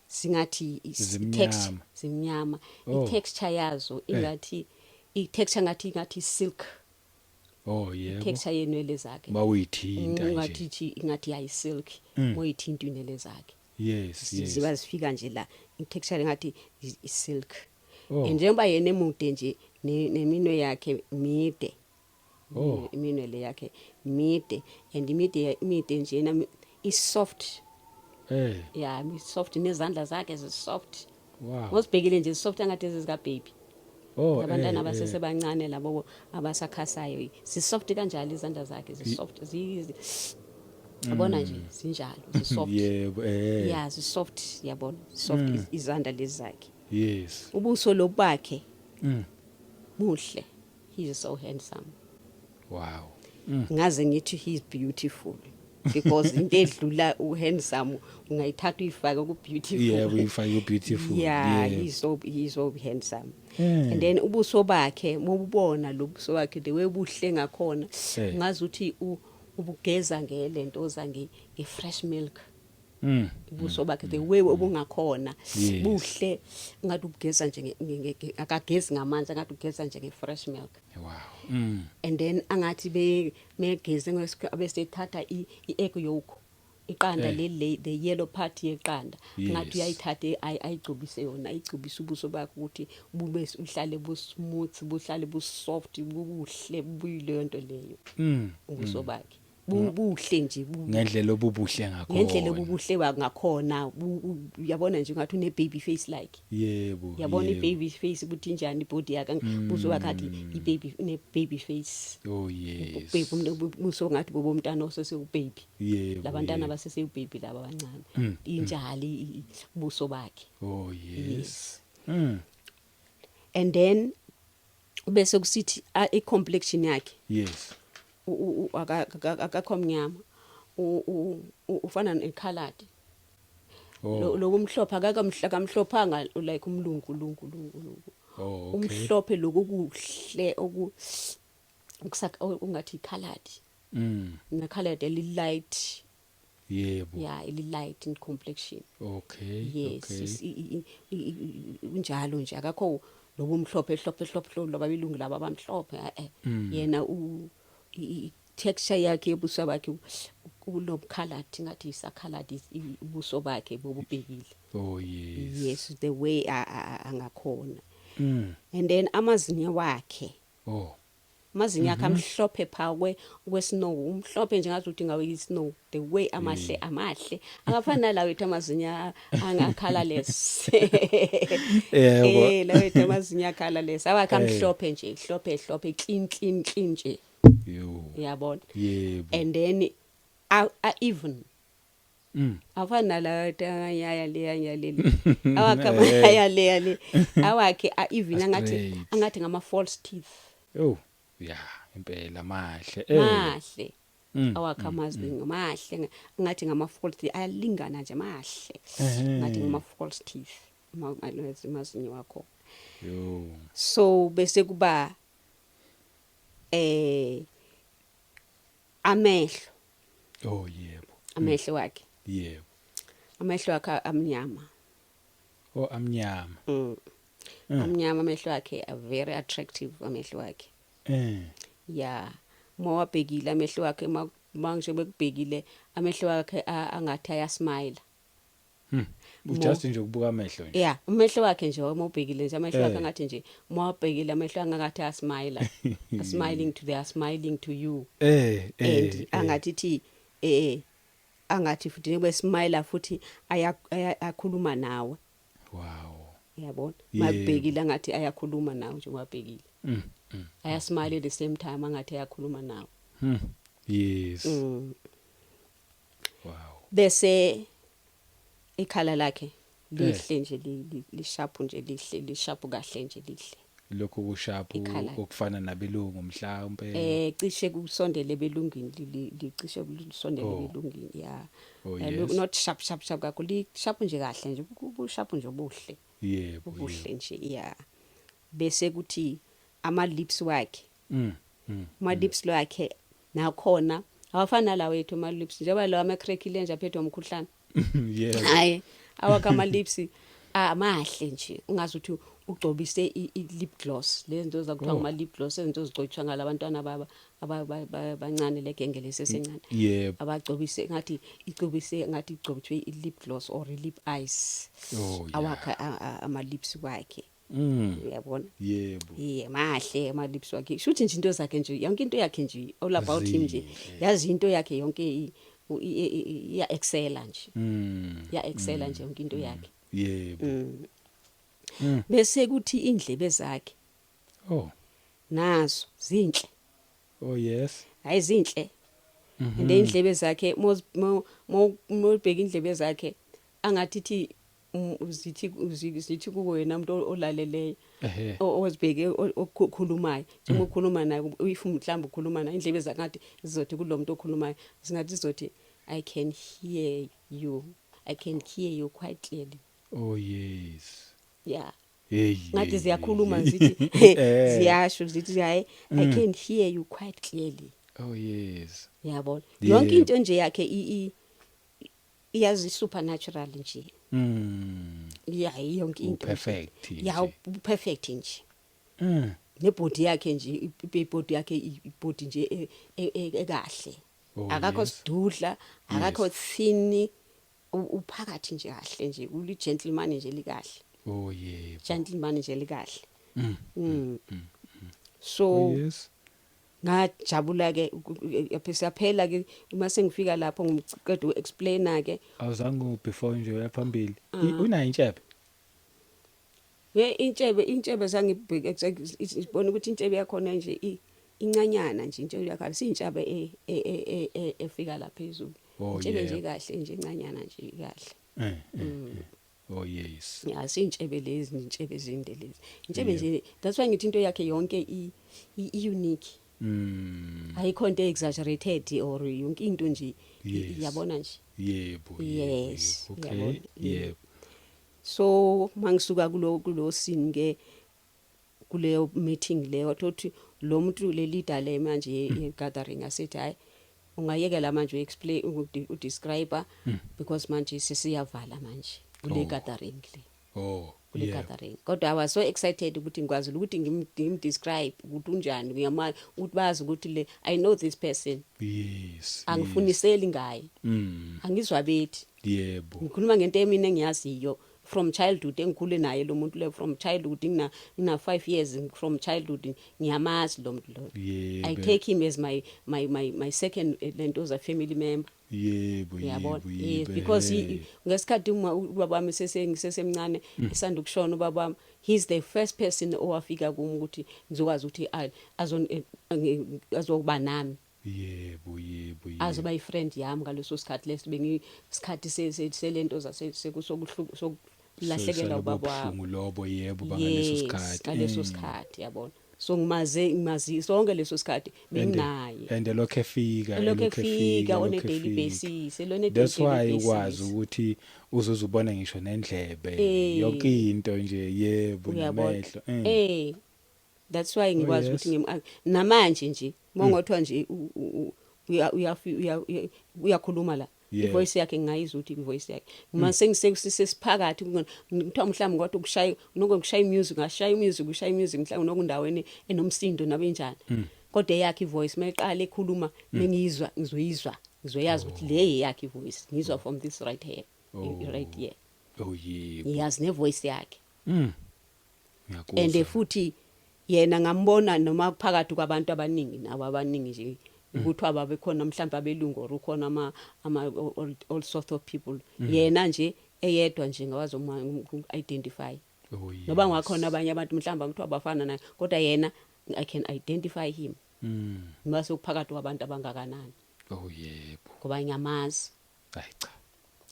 singathi Zimnyama. Texture zimnyama. I-texture yazo ingathi i-texture ngathi silk. Oh yebo. Texture yenwele zakhe Mawuyithinta ungathi nje. thi ingathi yayi silk moyithinta inwele zakhe. Ziba zifika nje la, i-texture ngathi i-silk. And njengoba yena emude nje, neminwe yakhe mide. Iminwe le yakhe mide and imide, imide nje na, i-soft. Yeah, i-soft, nezandla zakhe zi-soft. Ngosibhekile nje, soft angathi ezika baby. Oh, Abantwana abasesebancane labo abasakhasayo, zi-soft kanjalo izandla zakhe, zi-soft, yabona nje, zinjalo, zi-soft. yebo eh Yeah, zi-soft, yabona, soft izandla lezi zakhe. Ubuso lobakhe muhle, he is so handsome. Ngaze ngithi he is beautiful, because into edlula u-handsome ungayithatha uyifake ku-beautiful. Yebo, uyifake beautiful. Yeah, he's so handsome. And then ubuso bakhe, mawubona lo buso bakhe, the way buhle ngakhona, ngazi uthi ubugeza ngelento oza nge-fresh milk. Ubuso bakhe, the way obungakhona, buhle ngathi ubugeza nje akagezi ngamanzi, ngathi ugeza nje nge-fresh milk. And then angathi be megeze bese ethatha i-egg yolk, iqanda, leli the yellow part yeqanda, ngathi uyayithatha, ayigcobise yona, ayigcobise ubuso bakhe ukuthi bube uhlale bu smooth, buhlale bu soft, bubuhle, buyileyo nto leyo. Ubuso bakhe buhle nje Ngendlela obubuhle ngakhona. Ngendlela obubuhle ngakhona, uyabona nje, ngathi une baby face like. Yabona, i-baby face ukuthi injani, ibody yakhe, buso bakhe athi i-baby, une baby face. Oh yes. Baby, ubuso ngathi bobomntana osese-baby. Labantwana basese-baby laba abancane. Injali ubuso bakhe. Oh yes. And then bese kusithi i-complexion yakhe, akakho mnyama, ufana nekhaladi. Lo kumhlophe, akakamhlophanga like umlungu lungu lungu lungu. Oh, okay. Umhlophe lokukuhle oku ukusaka ungathi ikhaladi. Nekhaladi eli light. Yeah, eli light in complexion. Yes. Unjalo nje, akakho lobu mhlophe hlophe hlophe loba belungu laba abamhlophe, eh. Yena texture yakhe yobuso bakhe unobukhaladi, ngathi isakhaladi ubuso bakhe bobubhekile. Oh yes. Yes, the way angakhona. And then amazinyo wakhe, amazinyo akhe amhlophe pha kwe-snow, umhlophe nje ngathi uthi ngawe i-snow, the way amahle, amahle akafani nalawo ethu amazinyo anga-colorless. Lawo ethu amazinyo a-colorless, awakhe amhlophe nje, hlophe hlophe, clean clean clean nje. Yo. Uyabona? Yebo. And then a even afana nalawo ethu aya le aya le, awakhe aya le le, awakhe a even angathi Straight. angathi ngama false teeth. Oh yeah, impela mahle. Mahle awakhe amazinyo, mahle ngathi ngama false teeth, ayalingana nje, mahle ngathi ngama false teeth amazinyo wakho. Yo. So bese kuba amehlo. Oh yebo. Amehlo wakhe. Amehlo wakhe amnyama. Oh, amnyama. Amnyama amehlo akhe, are very attractive amehlo akhe. Yeah, mawabhekile amehlo akhe, manje bekubhekile amehlo akhe, angathi ayasmile. Just nje ukubuka amehlo nje. Yeah, amehlo wakhe nje, uma ubhekile nje amehlo akhe, angathi nje mawabhekile amehlo angathi ayasmile, smiling to they are smiling to you. And angathi thi angathi futhi nibe smile futhi akhuluma nawe. Uyabona? Mabhekile angathi ayakhuluma nawe nje ungabhekile. Ayasmile at the same time angathi ayakhuluma nawe. Bese ikhala lakhe lihle nje, lisharp nje, lihle, lisharp kahle nje, lihle. Lokhu kusharp Ikhala. okufana nabelungu mhlawumbe. Cishe kusondele belungwini, licishe kusondele belungwini, yeah. Oh, Look, not sharp sharp sharp kakhulu, li sharp nje kahle nje, bu sharp nje obuhle. Ubuhle nje, yeah. Bese kuthi ama lips wakhe, ama lips wakhe nakhona awafani nalawo ethu ama lips, njengoba lawa ama crackile nje aphethwe umkhuhlane. Hayi, awakhe ama lips amahle nje, ungazi ukuthi ugcobise i-lip gloss, lezi zinto zakuthiwa ngama lip gloss, izinto zigcotshwa ngalabantwana baba abancane, legenge lesesencane. Abagcobise ngathi igcobise, ngathi igcotshwe i-lip gloss or i-lip ice. Awakhe ama lips wakhe. Uyabona? Yebo. Yeah, mahle ama lips wakhe. Shuthi nje into zakhe nje, yonke into yakhe nje, all about him nje. Zinhle. Yazi into yakhe yonke iya excela nje. Ya excela nje yonke into yakhe. Bese kuthi indlebe zakhe. Oh. Nazo zinhle. Oh yes. Hayi, zinhle. And indlebe zakhe, mawubheka indlebe zakhe, angathi thi zithi kuwe wena umuntu olaleleyo, ozibheke okhulumayo, njengoba ukhuluma naye, if mhlawumbe ukhuluma naye, indlebe zakhe ngathi zizothi kulo muntu okhulumayo, zingathi zizothi, "I can hear you, I can hear you quite clearly." Oh yes. Yeah. Hey. Ngathi hey, ziyakhuluma, hey. zithi ziyasho zithi, "Hayi, I can hear you quite clearly." Oh yes. Yabona, yonke into nje yakhe iyazi supernatural nje. Yeah, yonke into nje. Perfect nje. Yeah, perfect nje. Nebody yakhe nje, ibody yakhe, ibody nje ekahle. Akakho sidudla, akakho thin, uphakathi nje kahle nje, uli gentleman nje likahle. Oh yebo. Gentleman nje likahle. So Oh yes. ngajabula ke, siyaphela ke uma sengifika lapho, ngiqeda uexplaina ke. Awuzange before nje uyaphambili. Unayo intshebe? Ye, intshebe zangibheka, ibona ukuthi intshebe yakhona nje incanyana nje, intshebe yakho siyintshebe efika la phezulu. Intshebe nje kahle nje, incanyana nje kahle. Oh yes. Ya, siyintshebe lezi, intshebe ezinde lezi, intshebe nje. That's why ngithi into yakhe yonke i unique. Ayikho into exaggerated or yonke into nje yabona nje. Yebo. Yes, yabona. Yebo. So mangisuka kulo scene ke, kuleyo meeting leyo, wathi lo muntu, le leader le manje ye gathering, asithi, "Hayi, ungayekela manje uexplain, udescribe, because manje sesiyavala manje kule gathering le." Kule gathering, kodwa I was so excited ukuthi ngikwazi ukuthi ngim describe ukuthi unjani, ngiyama ukuthi bazi ukuthi le, I know this person. Angifuniseli ngaye. Angizwabethi. Ngikhuluma ngento emina engiyaziyo from childhood, engikhule naye lo muntu lo from childhood, ngina 5 years, from childhood ngiyamazi lo muntu lo. I take him as my second lento za family member. Uyabona? Yes, because ngesikhathi uma ubaba wami sesemncane, esanda ukushona ubaba wami, he's the first person owafika kumi ukuthi ngizokwazi ukuthi azokuba nami. yebo yebo yebo Azoba ifriend yami ngaleso sikhathi leso, bengisikhathi selento zase sokulahlekelwa ubaba wami. Ubuhlungu lobo, yebo, bangaleso sikhathi. Ngaleso sikhathi, yabona, so ngimaze, ngimazi sonke leso sikhathi benginaye. And lokho efika Elokhu efika on a elokhu daily efika. basis, on a That's daily why basis. ukwazi ukuthi uzozubona ngisho nendlebe, yonke into nje, yebo. Uyabona? Namehlo. That's why ngikwazi ukuthi namanje nje mongothiwa nje uyakhuluma la, ivoice yakhe ngingayizwa ukuthi ivoice yakhe uma sengisesiphakathi, kuthiwa mhlawumbe kodwa ukushaya noko kushaya music, ngashaya music, ushaya music mhlawumbe nokundaweni enomsindo nabenjani, kodwa eyakhe ivoice mayiqala ekhuluma, mengiyizwa, ngizoyizwa, ngizoyazi ukuthi le eyakhe ivoice, ngizwa from this right here, right here. Oh yebo. Ngiyazi nevoice yakhe. Ngiyakuzwa. And futhi yena ngambona noma phakathi kwabantu abaningi, nabo abaningi nje, ukuthi ababe khona mhlawumbe abelungu or ukhona ama all sort of people, yena nje eyedwa nje ngawazi uma identify. Noba ngakhona abanye abantu mhlawumbe kuthiwa abafana naye, kodwa yena I can identify him noma sekuphakathi kwabantu abangakanani. Oh yebo. Ngoba ngiyamazi. Hayi cha.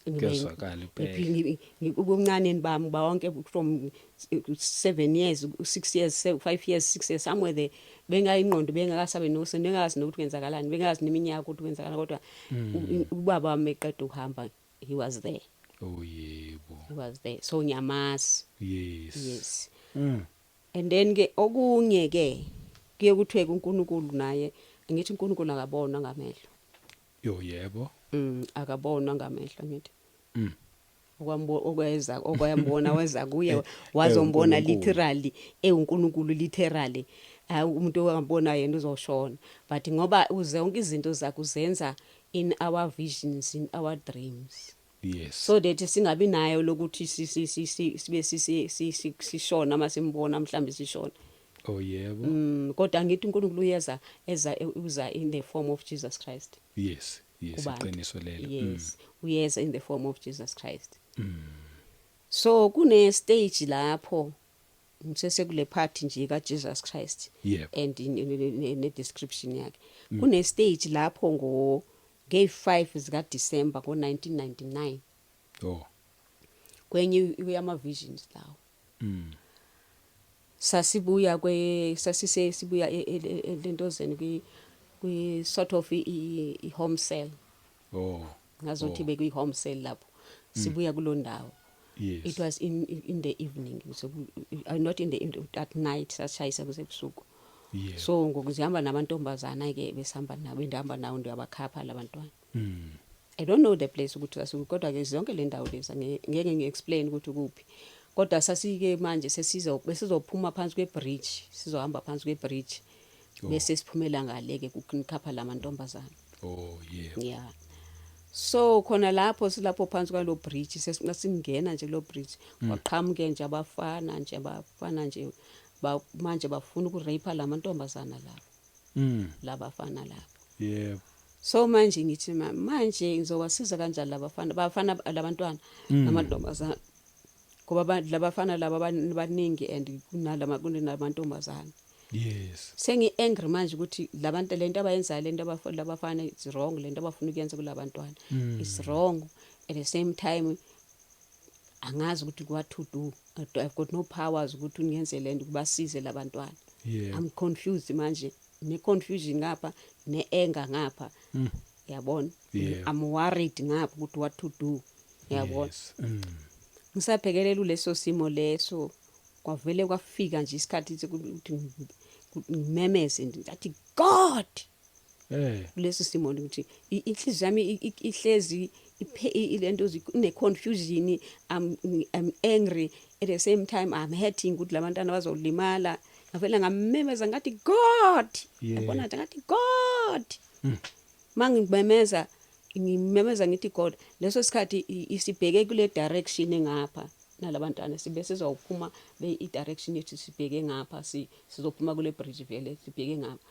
Kuyazwakala impela. Ubuncaneni bami bawonke, from 7 years, 6 years, 5 years, 6 years, somewhere there, bengayingqondo bengakasabe nosendo, bengazi nokuthi kwenzakalani, bengazi neminyaka ukuthi kwenzakalani, kodwa ubaba wami eqeda ukuhamba, he was there. Oh yebo. He was there, so ngiyamazi. Yes. And then ke okunye ke, kuye kuthiwe kuNkulunkulu naye, ngithi uNkulunkulu akabonwa ngamehlo. Yo yebo. Akabonwa ngamehlo, ngithi. Okwambo okweza okwayambona weza kuye, wazombona. EwuNkulunkulu. Literally ewuNkulunkulu, literally. Hayi, umuntu owambona yena uzoshona, but ngoba uze zonke izinto zakhe uzenza in our visions, in our dreams, so that singabi nayo lokuthi sibe sishona masimbona, mhlambe sishona. Oh yebo. Kodwa ngithi uNkulunkulu uyeza, eza, uza in the form of Jesus Christ Yes, kubantu. iqiniso lelo. Yes, uyeza in the form of Jesus Christ. So kune stage lapho Ngisesekule part nje ka Jesus Christ and ne description yakhe. Kune stage lapho ngo nge5 zika December ngo 1999. Kwenye yama visions lawo. Sasibuya kwe sasise sibuya lentozeni kwi sort of i home cell. Ngazothi bekuyi home cell lapho. Sibuya kulondawo. It was in the evening, so not in at night, sashayisa kusebusuku. So ngokuzihamba namantombazana ke, besihamba nabo, endihamba nawo, ndiyabakhapha labantwana. I don't know the place ukuthi sasuke, kodwa ke zonke le ndawo lezi ngeke ngi-explain ukuthi kuphi, kodwa sasike manje sesizo besizophuma phansi kwe-bridge, sizohamba phansi kwe-bridge, bese siphumela ngale ke kukhapha lamantombazana. Oh yebo. Yeah, so khona lapho silapho phansi kwalo bridge, sesingena nje kulo bridge, kwaqhamuke nje abafana nje manje bafuna ukurape lamantombazana lapho, labafana lapho. So manje ngithi manje ngizowasiza kanjani labafana, bafana labantwana namantombazana, ngoba labafana laba baningi and kunalama kunamantombazana. Sengi angry manje ukuthi labantu, lento abayenzayo, lento labafana, it's wrong. Lento abafuna ukuyenza kulabantwana, it's wrong. At the same time angazi ukuthi what to do. I've got no powers ukuthi ngiyenze lento kubasize labantwana. I'm confused manje, ne confusion ngapha, ne anger ngapha, yabona. I'm worried ngapha ukuthi what to do, yabona. Ngisabhekelela leso simo leso, kwavele kwafika nje isikhathi sokuthi ngimemeze ngathi, "God!" Kuleso simo ukuthi inhliziyo yami ihlezi lento ine confusion. I'm angry, at the same time I'm hurting ukuthi labantwana bazolimala. Ngavela ngamemeza ngathi, "God!" Yabona nje, ngathi, "God!" Mangimemeza, ngimemeza ngithi, "God," leso sikhathi isibheke kule direction engapha nalabantwana, sibe sizophuma be i direction yethu sibheke ngapha, sizophuma kule bridge vele sibheke ngapha.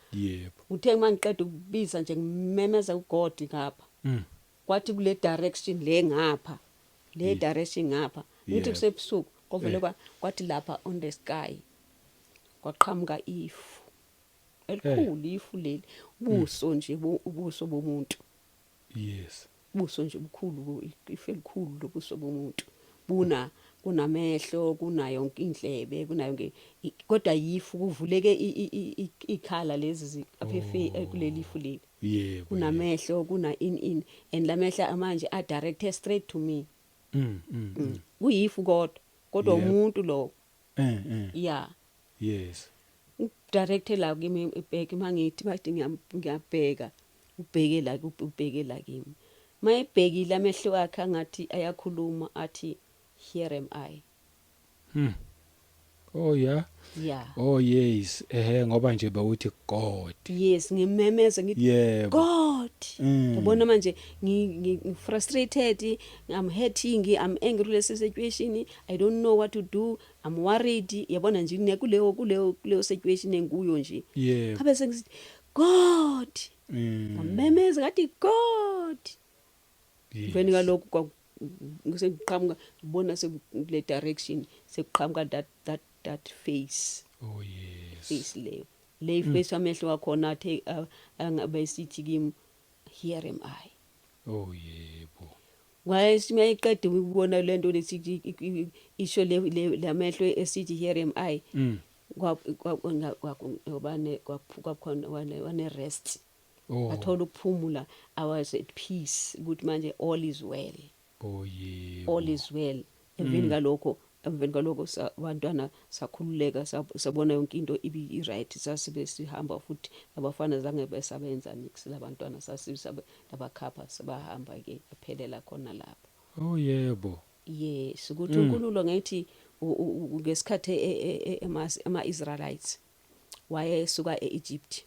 Uthe mangiqeda ukubiza nje, ngimemeza uGod ngapha, kwathi kule direction le ngapha, le direction ngapha, ngithi kusebusuku, kwavele kwathi lapha on the sky kwaqhamuka ifu elikhulu, ifu leli, ubuso nje, ubuso bomuntu. Ubuso nje bukhulu, ifu elikhulu lobuso bomuntu, buna kunamehlo, kuna yonke indlebe, kuna yonke kodwa yifu, kuvuleke ikhala lezi apha kuleli ifu leli. Kunamehlo, kuna in and lamehla manje a directed straight to me. Kuyifu kodwa umuntu lo. Yeah. Direct la kimi, ibheke mangithi bathi ngiyabheka, ubheke la, ubheke la kimi. Mayebhekile, amehlo akhe angathi ayakhuluma, athi, "Here am I." Oh yeah. Yeah. Oh yes. Ehe, ngoba nje bewuthi God. Yes, ngimemeza ngithi, "God!" Yabona manje ngi frustrated, I'm hurting, I'm angry kule situation, I don't know what to do, I'm worried, yabona nje kuleyo situation enguyo nje. Ngabe sengithi, "God!" Ngamemeza ngathi, "God!" Emveni kalokho sekuqhamuka, ngibona sekule direction sekuqhamuka that face. Oh yes. Face leyo, le face, amehlo wakhona athe angabe sithi kimi, "Here am I." Oh yebo. Wayesingayiqeda ukubona lento lesithi isho le lamehlo esithi, "Here am I." Kwa kwa kwa kwakhona wane rest. Athola ukuphumula. I was at peace ukuthi manje all is well. Oh yebo. All is well. Emveni kalokho abantwana sakhululeka, sabona yonke into ibi right, sasibe sihamba futhi. Abafana zange besabenza nix labantwana, sasisabe labakhapha, sabahamba ke, aphelela khona lapho. Oh yebo. Yes, ukuthi uNkulunkulu ngithi ngesikhathi ama Israelites wayesuka eEgypt,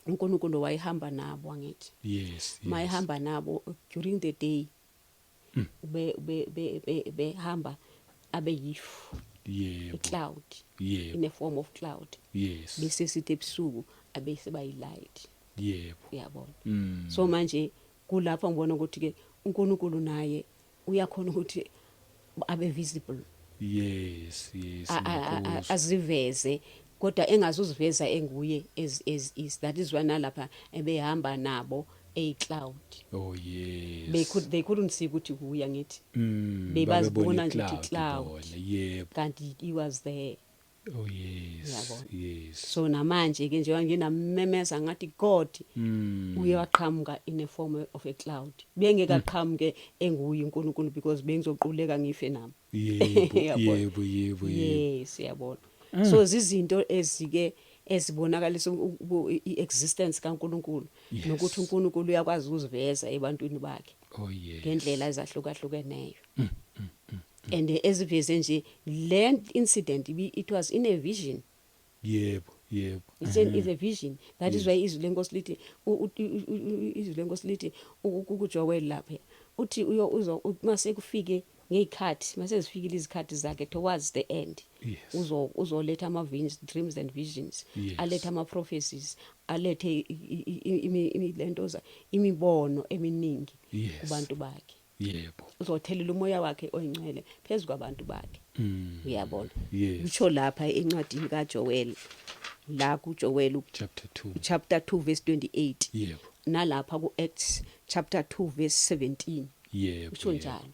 uNkulunkulu wayehamba nabo, angithi? Yes. Mayehamba nabo during the day, be be be behamba abe yifu, icloud, in a form of cloud. Bese sithi ebusuku abese bayi light. Uyabona? So manje kulapho ngibona ukuthi ke uNkulunkulu naye uyakhona ukuthi abe visible. Yes, ngiyakuzwa. Aziveze kodwa engazuziveza enguye as is. That is why nalapha ebehamba nabo a cloud. They couldn't see ukuthi kuya ngithi bebazibona Babebona nje ukuthi i-cloud cloud. bona, yebo. Kanti he was there. Uyabona? So namanje ke njengoba nginamemeza ngathi God uyaqhamuka in a form of a cloud, bengekaqhamuke enguye uNkulunkulu because bengizoquleka ngife nami. Uyabona? yebo yebo yebo Yes, uyabona, so zizinto ezike ezibonakalisa i-existence kaNkulunkulu nokuthi uNkulunkulu uyakwazi ukuziveza ebantwini bakhe ngendlela ezahlukahlukeneyo and eziveze nje le incident it was in a vision. yebo yebo It's a vision. That is why izwi lenkosi lithi kuJoel lapha, uthi uyo uzo mase kufike ngezikhathi, mase zifikile izikhathi zakhe towards the end, uzoletha ama dreams and visions, alethe ama prophecies, alethe lento imibono eminingi kubantu bakhe. Uzothelela umoya wakhe oyingcwele phezulu kwabantu bakhe. Uyabona? Yes. Utsho lapha encwadini kaJoel, la kuJoel Chapter 2. Chapter 2 verse 28. Nalapha ku-Acts chapter 2 verse 17. Usho njalo,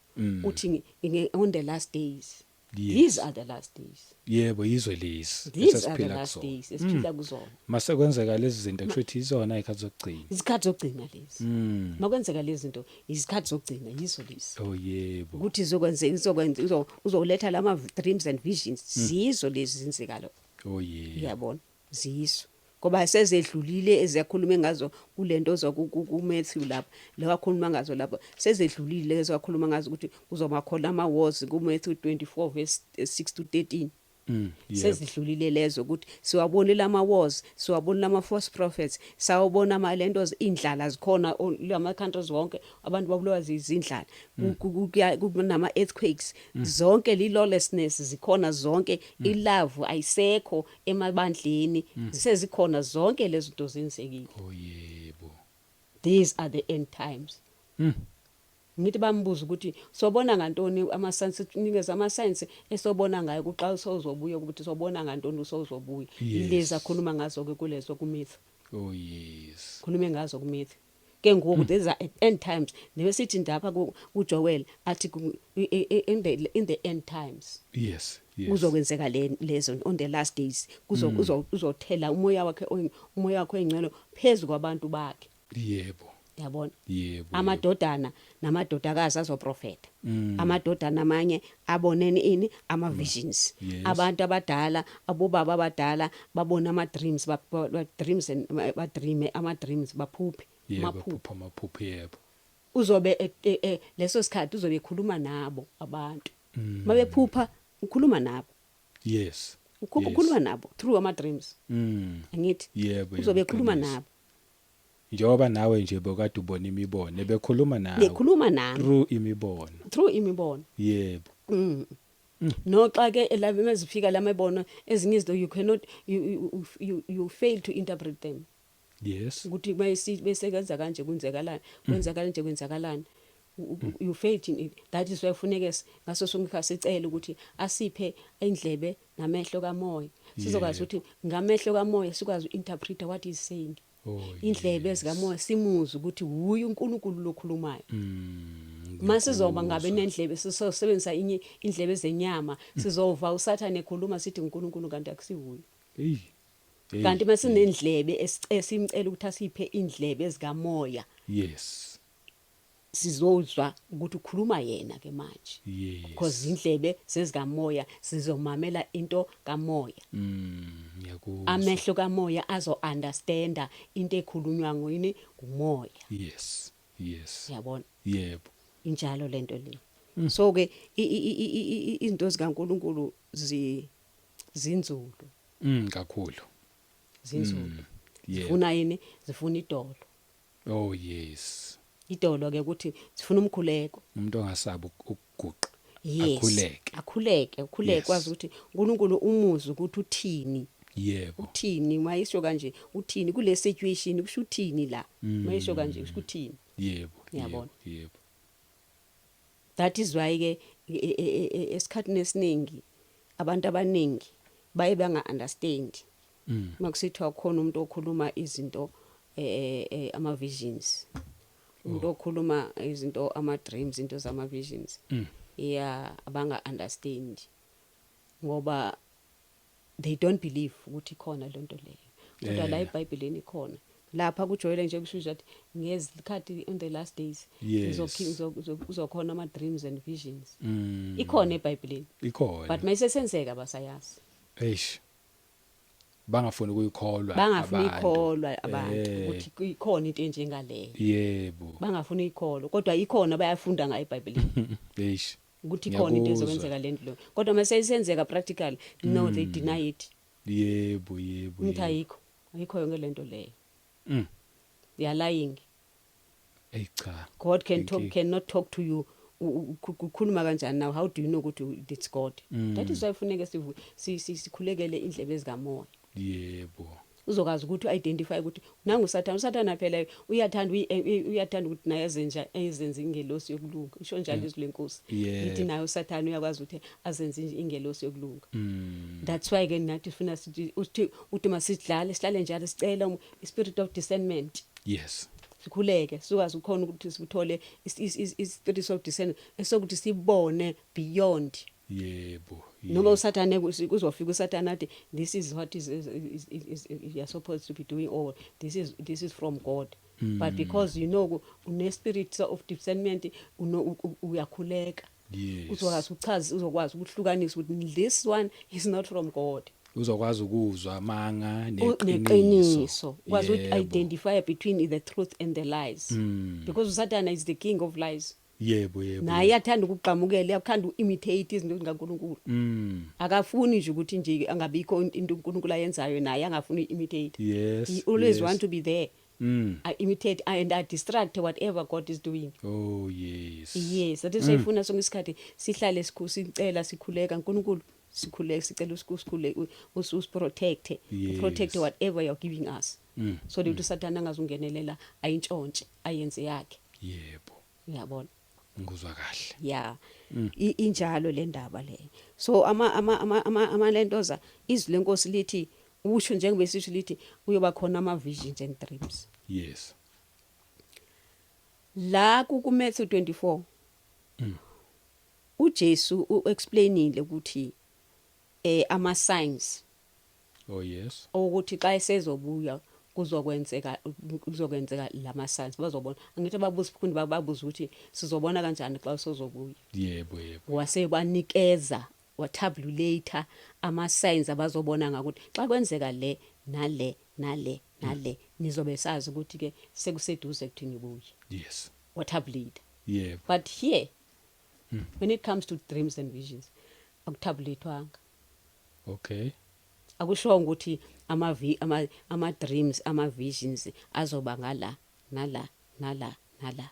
uthi on the last days. These are the last days. Yebo, yizwe lezi These are the esesiphila last kuzona. days esiphila kuzona. Mase kwenzeka lezi zinto, kusho ukuthi izona izikhathi zokugcina. Izikhathi zokugcina lezi. Makwenzeka lezi zinto, izikhathi zokugcina yizo lezi. oh yebo Ukuthi izokwenza izokwenza uzoletha lama dreams and visions, zizo lezi zenzekalo. Uyabona, zizo ngoba sezedlulile eziyakhuluma ngazo kulento zo ku Matthew lapha, le wakhuluma ngazo lapha, sezedlulile ezakhuluma ngazo ukuthi kuzoba khona ama wars ku Matthew 24 verse 6 to 13. Sezidlulile lezo, ukuthi siwabonile ama wars, siwabonile ama false prophets, sawabona ama lento indlala zikhona lama countries wonke, abantu babulawa izindlala, kunama earthquakes, zonke li lawlessness zikhona zonke, ilove ayisekho emabandleni, sezikhona zonke lezi zinto zenzekile. oh yebo These are the end times. Ngithi bambuza ukuthi sobona ngantoni ama signs, nikeza ama signs esobona ngayo kuxa sowuzobuya, ukuthi sobona ngantoni usowuzobuya. Ilezi akhuluma ngazo ke kulezo kuMatthew. Khulume ngazo kuMatthew ke ngoku, these are end times. Nebesithi ndapha kuJoel athi in the end times kuzokwenzeka le lezo, on the last days kuzo uzothela umoya wakhe oyingcwele phezulu kwabantu bakhe. Yabona? Yebo. Amadodana namadodakazi azoprofeta, amadodana amanye abonene ini ama visions. Abantu abadala, abobaba abadala babona ama dreams, ba dreams and ba dream ama dreams, baphuphe amaphupho. Phupha amaphupho, yebo. Uzobe leso sikhathi uzobe ekhuluma nabo abantu, mabephupha ukhuluma nabo. Ukhuluma nabo through ama dreams. Angithi uzobe ekhuluma Qiniso. nabo. Njengoba nawe nje bokade ubona imibono, ebekhuluma nawe Bekhuluma nami through imibono. Through imibono. Noxa ke elabo mazifika lamebono, ezinye izinto you cannot you fail to interpret them. Ukuthi bese kenza kanje, kwenzakalani, kwenzakala nje, kwenzakalani, you fail to. That is why kufuneke ngaso sonke isikhathi sicele ukuthi asiphe indlebe namehlo kamoya, sizokwazi ukuthi ngamehlo kamoya sikwazi uinterpret what he is saying. Indlebe zikamoya, simuze ukuthi uyu uNkulunkulu lokhulumayo. Masizoba ngabe nendlebe, sizosebenzisa inye indlebe zenyama, sizova uSathane ekhuluma, sithi uNkulunkulu, kanti akusiwuye. Hey. Hey. Kanti masinendlebe esimcela ukuthi asiphe indlebe ezikamoya, sizozwa ukuthi ukhuluma yena ke manje, because indlebe zezikamoya sizomamela into kamoya. Ngiyakuzwa. Amehlo kamoya azo understanda into ekhulunywa ngoyini, ngumoya. Uyabona? Yebo. Injalo lento le. So ke izinto zikaNkuluNkulu zinzulu. Kakhulu. Zinzulu. Zifuna yini? Zifuna idolo. Oh yes. Idolo ke ukuthi sifuna umkhuleko. Umuntu ongasabi ukuguqa. Yes. Akhuleke. Akhuleke, ukhuleke, kwazi ukuthi uNkulunkulu umuzwe ukuthi uthini. Uthini mayisho kanje, uthini kule situation, kusho uthini la mayisho kanje, kusho uthini. Ngiyabona. Yebo. That is why ke Esikhathini esiningi abantu abaningi baye banga understand makusithiwa khona umuntu okhuluma izinto, ama visions, umuntu okhuluma izinto, ama dreams, into zama visions. Yeah, abanga understand ngoba they don't believe ukuthi ikhona lento leyo, kodwa la eBhayibhelini ikhona. Lapha kujwayele nje kusho ukuthi ngezikhathi, in the last days, kuzokhona ama dreams and visions. Ikhona eBhayibhelini. Ikhona. But mayisesenzeka basayazi. Eish, bangafuni ukuyikholwa. Bangafuni abantu. Ikholwa abantu ukuthi ikhona into enjengaleyo. Bangafuni ikholwa, kodwa ikhona, bayafunda ngayo eBhayibhelini ukuthi ikhona into Ngiyakuzwa. ezokwenzeka lento lo, kodwa mase isenzeka practically, no, they deny it. yebo yebo Ngithi ayikho, ayikho yonke lento leyo. They are lying. Ey cha. God can talk, Inkinga. cannot talk to you. Ukhuluma kanjani now? How do you know ukuthi it's God? That is why funeke sikhulekele indlebe ezikamoya. Uzokwazi ukuthi identify ukuthi nangu uSathane. USathane phela uyathanda ukuthi naye azenja ezenze ingelosi yokulunga, isho njalo izwi lenkosi. Lithi naye uSathane uyakwazi ukuthi azenze ingelosi yokulunga. That's why ke nathi sifuna sithi uthi masidlale, sihlale njalo sicela spirit of discernment. Sikhuleke sikwazi ukukhona ukuthi sikuthole spirit of discernment esokuthi sibone beyond. Noma uSathane kuzofika uSathane athi, "This is what is you are supposed to be doing," or This is from God," but because you know une spirit of discernment, uyakhuleka, uzokwazi ukuchaza, uzokwazi ukuhlukanisa ukuthi this one is not from God. Uzokwazi ukuzwa amanga neqiniso. Neqiniso, ukwazi ukuthi identify between the truth and the lies, because uSathane is the king of lies. yebo yebo Naye uyathanda ukuqhamukela, uyathanda uimitate izinto zikaNkulunkulu. Akafuni nje ukuthi nje angabikho into uNkulunkulu ayenzayo, naye angafuni imitate. He always want to be there. I imitate and I distract whatever God is doing. Oh yes. Yes, that is why ifuna sonke isikhathi sihlale sicela, sikhuleka uNkulunkulu, sikhuleka sicela usikhule, usiprotect, protect whatever you're giving us, so that uSathane angazungenelela ayintshontshe, ayenze yakhe. Uyabona? Ngikuzwa kahle. Yeah, injalo le ndaba le. So ama lentoza, izwi lenkosi lithi, usho njengoba esisho, lithi kuyoba khona ama visions and dreams. La ku Matthew 24, uJesu uexplainile ukuthi ama signs Oh yes. ukuthi xa esezobuya kuzokwenzeka lama signs, bazobona. Angithi babuza sikhuni, babuza ukuthi sizobona kanjani xa usozobuya? yebo yebo Wasebanikeza, watabulate ama signs abazobona ngakuthi xa kwenzeka le nale nale nale, nizobe sazi ukuthi ke sekuseduze ukuthi ngibuye. Watabulate. But here, when it comes to dreams and visions, akutabulatewanga. Akusho ukuthi ama dreams, ama visions azoba ngala nala nala nala.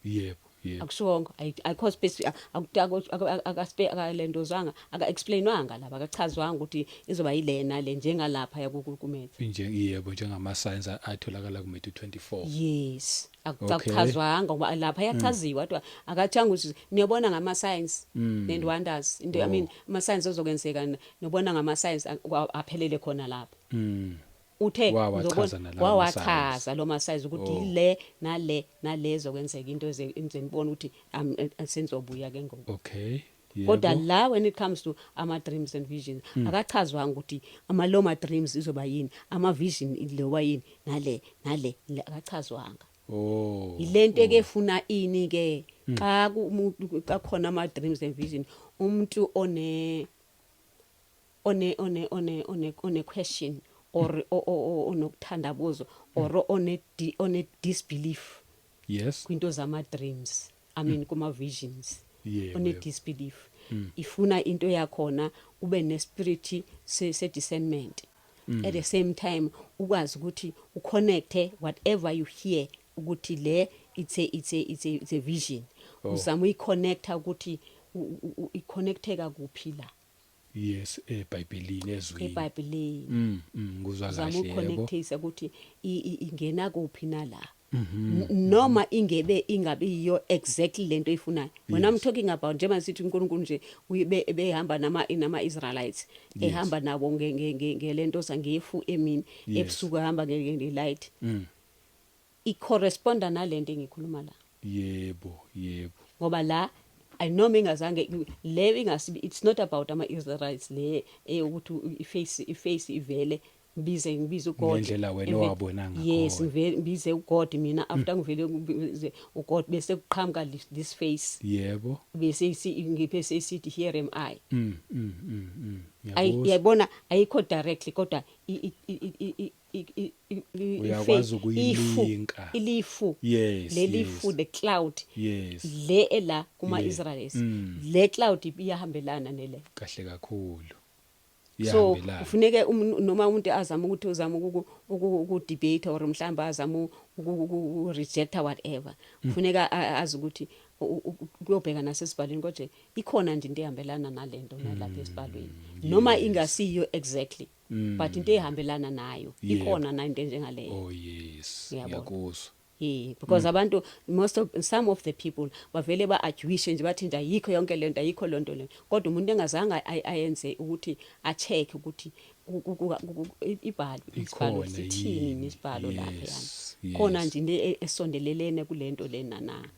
yebo yebo Akushongo, ayikho specific, akaspe akalendozwanga, aka explainwanga lapha, akachazwanga ukuthi izoba yilena le njengalapha yakukumetha. Nje yebo, njengama signs atholakala ku Matthew 24. Yes, akuchazwanga ngoba lapha yachaziwa, kodwa akathanga ukuthi niyobona ngama signs and wonders into, I mean, ama signs ozokwenzeka, nobona ngama signs aphelele khona lapha. Uthe Wawachaza nalawo wawachaza lo ma signs ukuthi ile nale nale zokwenzeka into enzenibona ukuthi senzobuya ke ngoku. Kodwa la, when it comes to ama dreams and visions, akachazwanga ukuthi ama lo ma dreams izoba yini, ama vision iloba yini, nale nale le, akachazwanga. Ilento eke efuna ini ke, xa umuntu xa khona ama dreams and vision, umuntu one question or onokuthandabuzo or one disbelief kwinto zama dreams, I mean, kuma visions, one disbelief, ifuna into yakhona ube nespirit se discernment, at the same time ukwazi ukuthi uconnecte whatever you hear ukuthi le it's a vision. Uzama uyiconnecta ukuthi iconnecteka kuphi la. Yes, eBhayibhelini, ezwini. EBhayibhelini. Nguzwa Uzama kahle, yebo. ukuconnectisa ukuthi ingena kuphi nala. Noma ingebe ingabi yiyo exactly lento oyifunayo. When I'm talking about, njengoba sithi uNkulunkulu nje behamba nama Israelites, ehamba nabo ngelento zangefu emini, ebusuku ehamba nge light, icorresponda nalento engikhuluma la. yebo yebo Ngoba la ayinoma ingazange le ingasibi, it's not about ama Israelites le eyokuthi iface ivele, ngibize uGod. Ngendlela wena owabona ngakhona. Yes, ngibize uGod mina, after ngivele ngibize uGod bese kuqhamuka this face, bese ngiphe sesithi, "Here am I." Ayi. Ngiyakuzwa. Yabona, ayikho directly, kodwa Uyakwazi ifu, ukuyilinka. ilifu, leli fu, the cloud, le ela kuma Israelites, le cloud iyahambelana nele. Kahle kakhulu. So Iyahambelana. kufuneke noma umuntu azama ukuthi uzama uku debate or mhlamba azama uku reject, whatever, kufuneka azi ukuthi kuyobheka nasesibhalweni, kodwa ikhona nje into ehambelana nalento nalapha esibhalweni, noma ingasiyo exactly, but into ehambelana nayo ikhona na into enjengaleyo. Oh yes. Ngiyabona. Ngiyakuzwa. Yeah, because abantu, most of some of the people bavele ba-arguishe nje, bathi nje ayikho yonke lento, ayikho lonto le, kodwa umuntu engazange ayenze ukuthi a-check ukuthi ibhalo isibhalo Ikhona sithini, yini? nesibhalo lapha yana khona nje into esondelelene kulento lena na,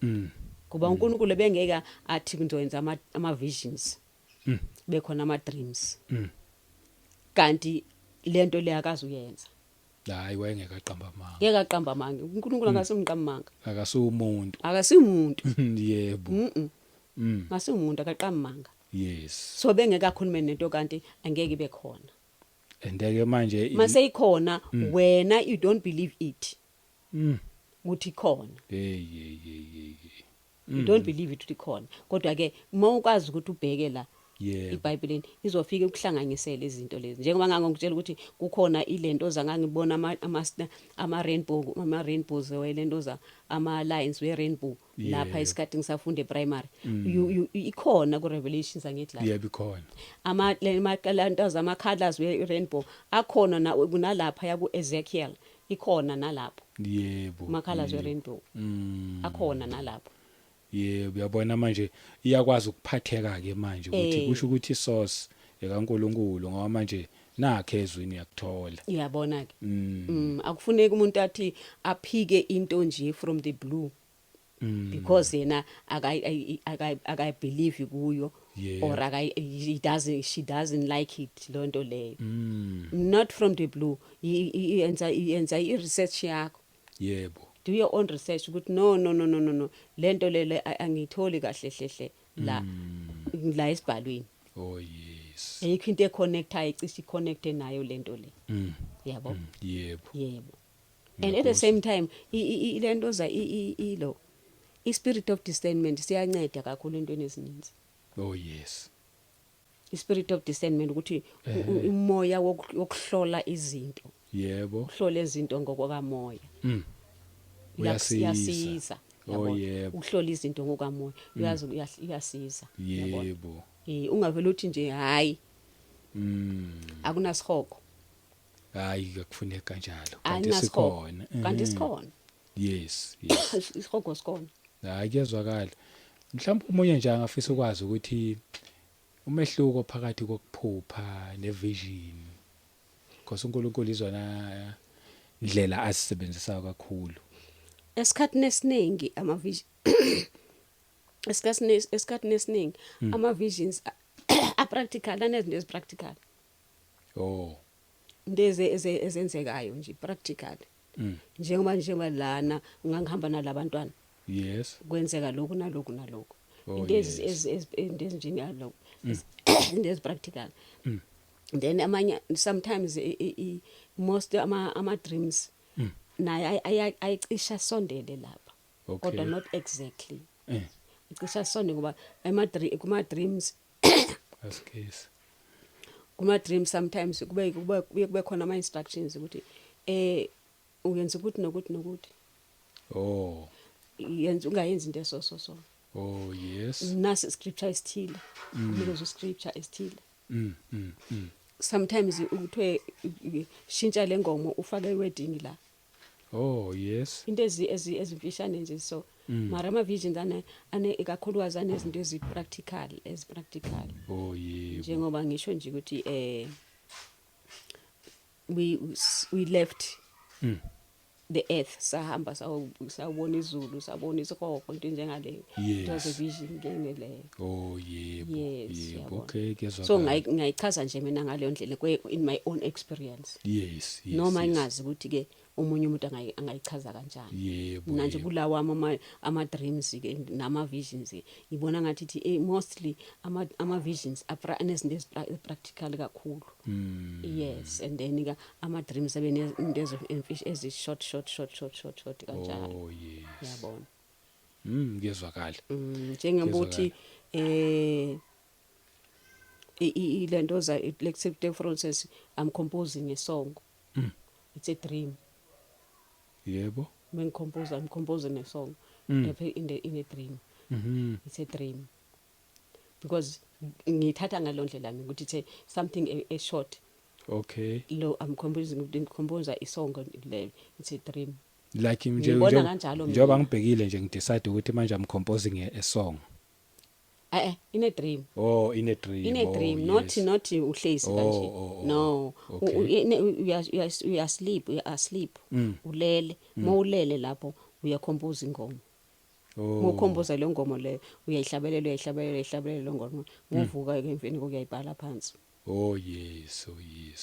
kuba uNkulunkulu bengeke athi ngizoyenza ama visions, bekhona ama dreams, kanti lento le akazuyenza. Hayi, wayengeke aqamba amanga. Ngeke aqamba amanga uNkulunkulu, akasimqamba amanga. Akasumuntu. Akasimuntu. Ngasimuntu, akaqamba amanga. So bengeke akhulume nento kanti angeke ibe khona. Andeke manje Mase ikhona, wena you don't believe it ukuthi ikhona. Hey, hey, hey, hey, hey. You don't believe it ukuthi ikhona, kodwa ke uma ukwazi ukuthi ubheke la iBhayibhelini, izofika ukuhlanganisela izinto lezi, njengoba ngangikutshela ukuthi kukhona ilento zangangibona ama rainbow, ama rainbows welento za ama lines we rainbow lapha isikhathi ngisafunda eprimary. Ikhona ku Revelations, angithi la? Yebo, ikhona. Ama le ama colors we rainbow akhona na kunalapha ya ku Ezekiel, ikhona nalapho. Ama colors we rainbow akhona nalapho. Yebo, uyabona manje iyakwazi ukuphatheka ke manje ukuthi kusho ukuthi isource ekaNkuluNkulu, ngoba manje nakhe ezwini uyakuthola. Uyabona ke, akufuneki umuntu athi aphike into nje from the blue because yena akayi believe kuyo or akayi he doesn't she doesn't like it lonto leyo. Not from the blue. Yenza i research yakho. Do your own research ukuthi no, no, no, no, no, no, lento lele angiyitholi kahle hle la la esibhalweni. Oh yes. Ayikho into econnectayo, icishe iconnecte nayo lento le, yabo. Yebo. Yebo, and at the same time lento za ilo i-spirit of discernment siyanceda kakhulu entweni ezininzi. Oh yes. I-spirit of discernment ukuthi umoya wokuhlola izinto, uhlola izinto ngokwakamoya. Uyasiza. Uyasiza. Oh, Yabona? yebo. Ukuhlola izinto ngokamoya, uyazi, uyasiza, yabona? Ungavele uthi nje hayi, akunasihogo. Hayi, akufuneka kanjalo, kanti Akunasihogo. sikhona. Kanti sikhona. Yes. Isihogo sikhona. Hayi, kuyezwakala. Mhlawumbe umunye nje angafisa ukwazi ukuthi umehluko phakathi kokuphupha nevision, because uNkulunkulu izona ndlela asisebenzisa kakhulu. Esikhathini esiningi ama vision, esikhathini esiningi ama visions a practical, anezinto ezipractical, into ezenzekayo nje practical, njengoba lana ngangihamba nalabantwana, kwenzeka lokhu naloku naloku, into into ezinjengalokho, into ezipractical. Then amanye sometimes most ama dreams naye ayicisha sondele lapha, kodwa not exactly, icisha sonde, ngoba ema kuma dreams, Asikisi. Kuma dreams sometimes kube khona ama instructions ukuthi uyenza ukuthi nokuthi nokuthi, yenza, ungayenzi into eso so so. Oh yes. Nasi scripture esithile, unikeza scripture esithile. Sometimes ukuthiwe shintsha le ngoma, ufake iwording la. Oh yes. Into ezimfishane nje so. Mara ama visions ane ikakhulukazi anezinto ezi-practical, ezi-practical. Oh yebo. Njengoba ngisho nje ukuthi we left the earth, sahamba sawubona izulu, sabona isihogo, into njengaleyo. It was a vision ke leyo. Oh yebo. Yes, yebo. yabona. Okay, kuyezwakala. So ngayichaza nje mina ngaleyo ndlela in my own experience. Yes. Noma ingazi ukuthi ke omunye umuntu angayichaza kanjani. Mina nje kulawa ama dreams ke nama visions ke, ngibona ngathi mostly ama visions anezinto ezi-practical kakhulu. Yes, and then ke ama dreams abe nezinto ezi short, short, short, short, short, short kanjalo. Oh yes. Yabona. Kuyezwakala. Njengokuthi ilento za, let's say for instance, I'm composing a song. It's a dream. When compose, I'm composing a song. In a dream. It's a dream. Because ngithatha ngalondlela mina ukuthi it's something a short. Lo I'm composing, compose a song le, it's a dream. Like nje Ngibona kanjalo njengoba mina. Ngibhekile nje, ngidecide ukuthi manje I'm composing a song. In a dream. Oh, in a dream. In a dream, not not uhlezi kanje. No. You are asleep, you are asleep. Ulele, mawulele lapho uyacompose ingoma. Mawucompose le ngoma le, uyayihlabelela, uyayihlabelela, uyayihlabelela le ngoma. Muvuka ke emveni kokuyayibhala phansi. Oh yes.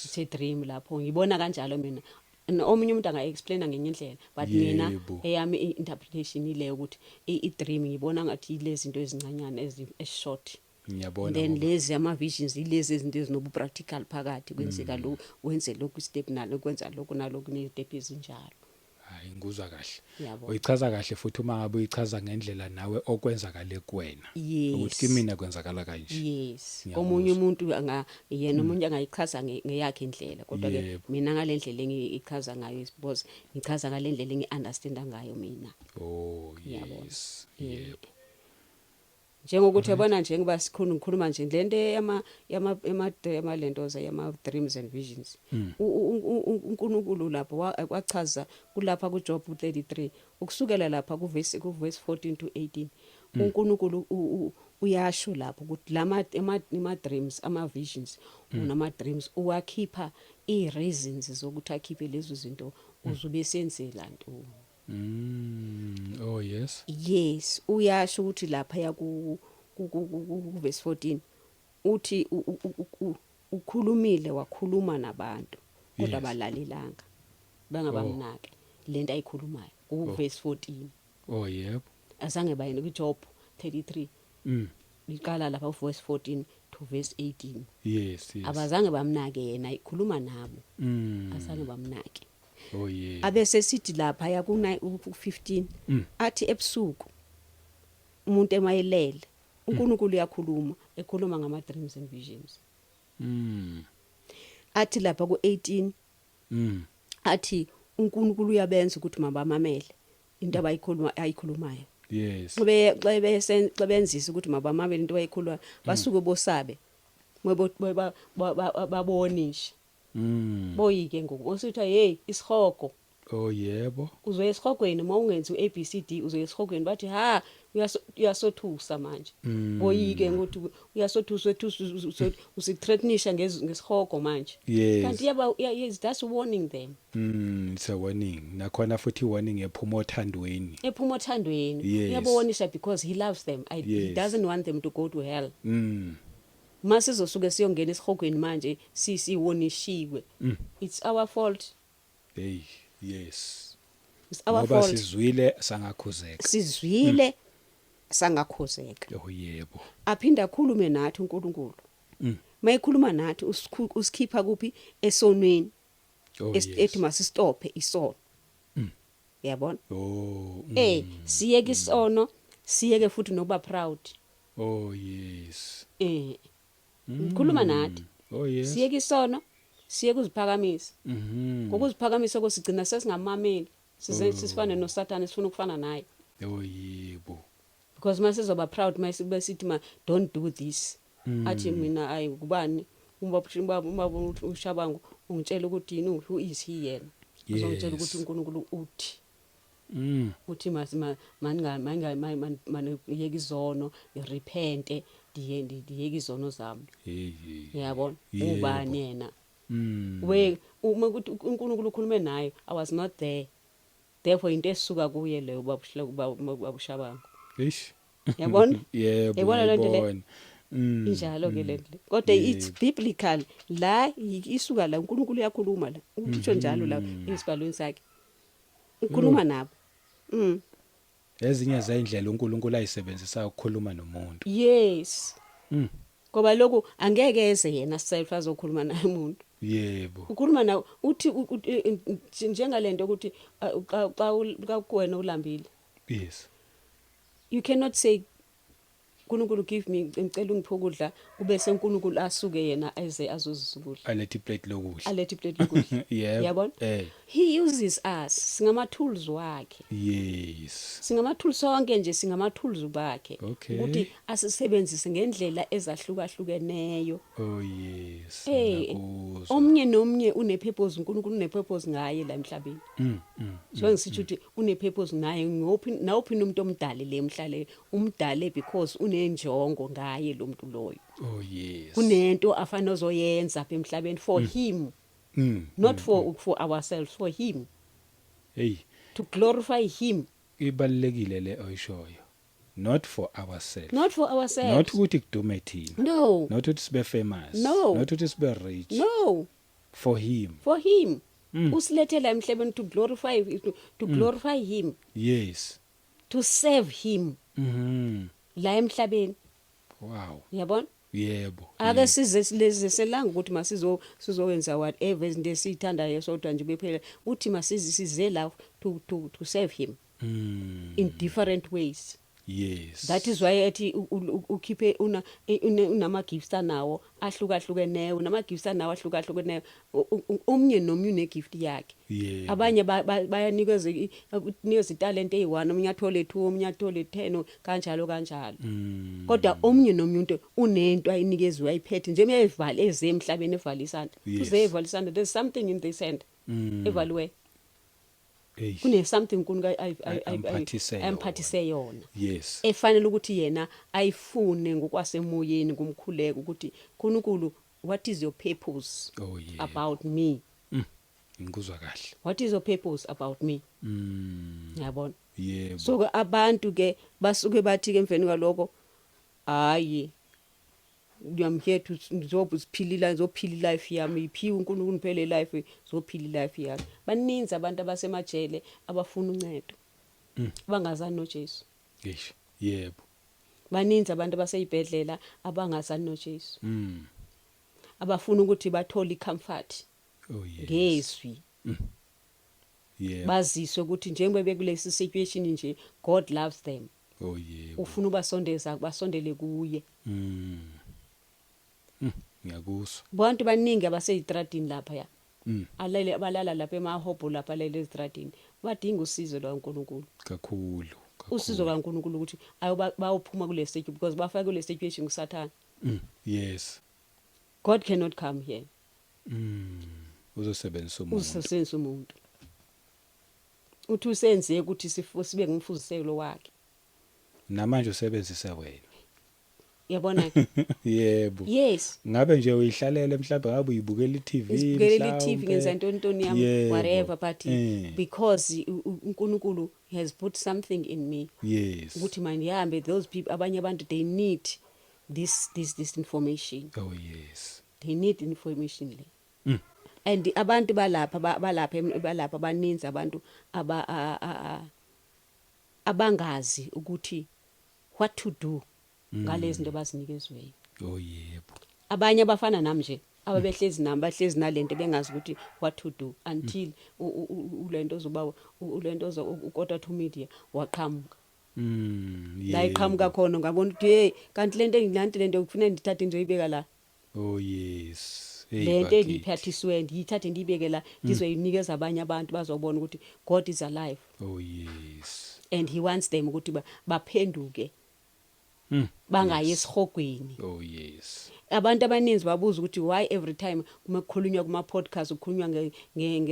It's a dream lapho, ngibona kanjalo mina. Omunye umuntu anga-explaina ngenye indlela, but mina eyami i-interpretation ile ukuthi i-dream ngibona ngathi ilezi zinto ezincanyana ezi-short. Ngiyabona. Then Ngoba lezi ama-visions, ilezi izinto ezinobu-practical phakathi, kwenzeka lo, wenze lokhu step, nalo kwenza lokhu nalokhu, ney'step ezinjalo. Hayi, ngikuzwa kahle. Yabo. Uyichaza kahle futhi uma ngabe uyichaza ngendlela nawe okwenzakale kuwena. Ukuthi kimina kwenzakala kanje. Yes. Ngiyakuzwa. Omunye umuntu anga yena, omunye angayichaza ngeyakhe indlela, kodwa ke mina ngalendlela engiyichaza ngayo is because ngichaza ngalendlela engi-understanda ngayo mina. Ngiyabona. Yebo. Njengokuthi yabona, njengoba sikhona ngikhuluma nje lento yama lentoza yama dreams and visions, uNkulunkulu lapho wachaza kulapha kuJob 33, ukusukela lapha kuverse 14 to 18, uNkulunkulu uyasho lapho ukuthi lama ama dreams, ama visions, unama dreams, uwakhipha i reasons zokuthi akhiphe lezo zinto, uzube senzela ntoni. Oh yes. Yes, uyasho ukuthi lapha ya ku verse 14 uthi ukhulumile, wakhuluma nabantu, kodwa balalelanga, bangabamnaki lento ayikhulumayo ku verse 14. Oh yebo. Azange bayini ku Job 33. Iqala lapha ku verse 14 to verse 18. Yes. Abazange bamnake yena ikhuluma nabo. Azange bamnake. Oh yebo. Abese sithi lapha ya ku 15, athi ebusuku umuntu emayelele, uNkulunkulu uyakhuluma, ekhuluma ngama dreams and visions. Athi lapha ku18, athi uNkulunkulu uyabenza ukuthi mabamamele into abayikhuluma ayikhulumayo. Xa benzisa ukuthi mabamamele into abayikhuluma, basuke bosabe babone nje, boyike ngoku usithi, hey, isihogo. Oh yebo. Uzoya esihogweni uma ungenzi uABCD, uzoya esihogweni. Bathi ha, uyasothusa manje. Boyike ukuthi uyasothusa, wethusa, usithreatenisha ngesihogo manje. Kanti yaba yes, that's warning them. It's a warning. Nakhona futhi warning ephuma othandweni. Ephuma othandweni. Uyabawonisha because he loves them. He doesn't want them to go to hell. Masizosuke siyongena esihogweni manje sisiwonishiwe, it's our fault. Hey, yes. It's our Ngoba fault. sizwile sangakhuzeka. Sizwile sangakhuzeka. Oh yebo. Aphinda akhulume nathi uNkulunkulu. Mayikhuluma nathi usikhipha kuphi? Esonweni. Ethi masistophe isono. Uyabona? Oh. Siyeke isono, siyeke futhi nokuba proud. Oh yes. Ngikhuluma nathi. Oh yes. Siyeke isono, siyeke uziphakamisa. Ngokuziphakamisa kosigcina sesingamameli. Size sifane noSathane, sifuna ukufana naye. Oh yebo. Because masizoba proud, masibe sithi ma don't do this. Athi mina ayi kubani? Uma ushabangu ungitshela ukuthi yini, who is he yena? Uzongitshela ukuthi uNkulunkulu uthi uthi maninga maniyeke izono, repente, ndiye ndiyeke izono zami. Hey hey. Uyabona? Ubani yena? We uma ukuthi uNkulunkulu ukhulume naye, I was not there. Therefore into esuka kuye leyo, babuShabangu. Eish. Yabona? Yebo. Yabona lento le? Ngiyayibona. Injalo ke lento. Kodwa it's biblical la, isuka la, uNkulunkulu uyakhuluma la. Uthi njalo la esibhalweni sakhe. Ukhuluma nabo. Ezinye zendlela uNkulunkulu ayisebenzisa ukukhuluma nomuntu. Yes. Ngoba lokhu angeke eze yena self azokhuluma naye umuntu. Ukhuluma nawe uthi njengalento ukuthi xa kuwena ulambile. You cannot say, "uNkulunkulu, give me, ngicela ungiphe ukudla," ubese uNkulunkulu asuke yena eze azozisa ukudla. Alethe iplate lokudla. Alethe iplate lokudla. Yabona? He uses us, singama tools wakhe. Singama tools sonke nje, singama tools bakhe. Ukuthi asisebenzise ngendlela ezahlukahlukeneyo. Oh yes. Ngiyakuzwa. Omnye nomnye une purpose, uNkulunkulu une purpose ngaye la emhlabeni. So ngisitsho ukuthi une purpose naye ngophi nawuphi umuntu omdali le emhlale umdale, because unenjongo ngaye lo muntu loyo. Oh yes. Kunento afana ozoyenza apha emhlabeni for him. Not for ourselves, for him. Hey. To glorify him. Ibalekile le oyishoyo. Not for ourselves. Not for ourselves. Not ukuthi kudume thina. No. Not ukuthi sibe famous. No. Not ukuthi sibe rich. No. For him. For him. Usilethela emhlabeni to glorify him. To serve him. La emhlabeni. Uyabona? Yebo. Ake size silezelanga ukuthi masizo sizowenza whatever izinto esithandayo sodwa nje bephela, uthi masize size la to serve him in different ways. That is why ethi ukhiphe unama gifts anawo ahlukahlukeneyo, unama gifts anawo ahlukahlukeneyo. Omnye nomnye une gift yakhe. Abanye bayanikeza nikeza italent eyi1, omunye athole 2, omunye athole 10, kanjalo kanjalo. Kodwa omnye nomnye umuntu unento ayinikezwe ayiphethe nje uyayivala eze emhlabeni, evala isandla. Uze evala isandla, there's something in this hand evaliwe. Hey. Kune something uNkulunkulu Amphathise yona. amphathise yona efanele ukuthi yena ayifune ngokwasemoyeni ngumkhuleko ukuthi, "uNkulunkulu, what is your purpose Oh yeah. about me?" Ngikuzwa kahle. What is your purpose about me? Yabona? Yebo. So ke abantu ke basuke bathi ke emveni kwaloko, "Hayi, I'm here to ngizophila, ngizophila life yami, iphiwe uNkulunkulu ngiphele life, zophila life yami." Baninzi abantu abasemajele abafuna uncedo bangazani noJesu. Eish. Yebo. Baninzi abantu abaseyibhedlela abangazani noJesu, abafuna ukuthi bathole icomfort Oh yes. ngezwi. Baziswe ukuthi njengoba bekulesi situation nje, God loves them. Oh yebo. Ufuna ubasondeza, basondele kuye. Ngiyakuzwa. Abantu baningi abaseyitradini lapha ya alele, abalala lapha emahobho lapha, alele ezitradini, badinga usizo lwaNkulunkulu. Kakhulu. Usizo kaNkulunkulu ukuthi ayoba bayophuma kule situation, because bafaka kule situation kuSathana. God cannot come here. Uzosebenzisa umuntu. Uzosebenzisa umuntu. Uthi usenze ukuthi sibe ngumfuziselo wakhe. Namanje usebenzise wena. Yabona? Yebo. Yes. Ngabe nje uyihlalele, mhlawumbe ngabe uyibukela i-TV. Ngizibukela i-TV, Mhlawumbe. ngenza ntoni yami, whatever, but because uNkulunkulu has put something in me ukuthi mandihambe, those people, abanye abantu, they need this information. Oh yes. They need information le. And abantu balapha balapha baninzi abantu aba abangazi ukuthi what to do ngalezi zinto bazinikeziweyo. Oh yebo. Abanye abafana nami nje, ababehlezi nami, bahlezi nalento bengazi ukuthi what to do until ulento zoba ulento zo uKota to Media waqhamuka. La iqhamuka khona ngabona ukuthi, hey, kanti lento engilanti, lento kufanele ndithathe ngizoyibeka la. Oh yes. Hey, Lento bakithi. engiyiphathisiwe ndiyithathe ndiyibeke la, ndizoyinikeza abanye abantu bazobona ukuthi God is alive Oh yes. and he wants them ukuthi baphenduke. Bangayi esihogweni. Oh yes. Abantu abaninzi babuza ukuthi why every time kuma kukhulunywa kuma podcast kukhulunywa nge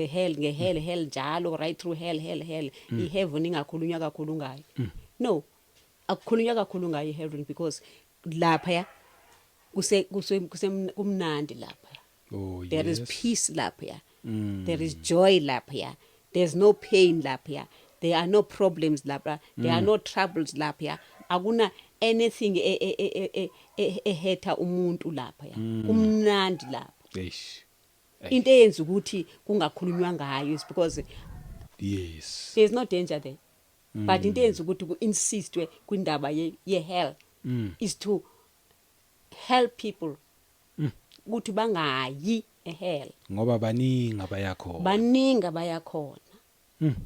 hell, nge hell, hell njalo, right through, hell, hell, hell, i heaven ingakhulunywa kakhulu ngayo. No, akukhulunywa kakhulu ngayo i heaven because lapha ya kuse kumnandi lapha. There is peace lapha, there is joy lapha, there's no pain lapha, there are no problems lapha, there are no troubles lapha, akuna anything ehetha umuntu lapha, kumnandi lapha. Eish. Into eyenza ukuthi kungakhulunywa ngayo is because there's no danger there, but into eyenza ukuthi ku-insistwe kwindaba ye hell is to help people ukuthi bangayi ehell. Ngoba baningi abayakhona. Baningi abayakhona,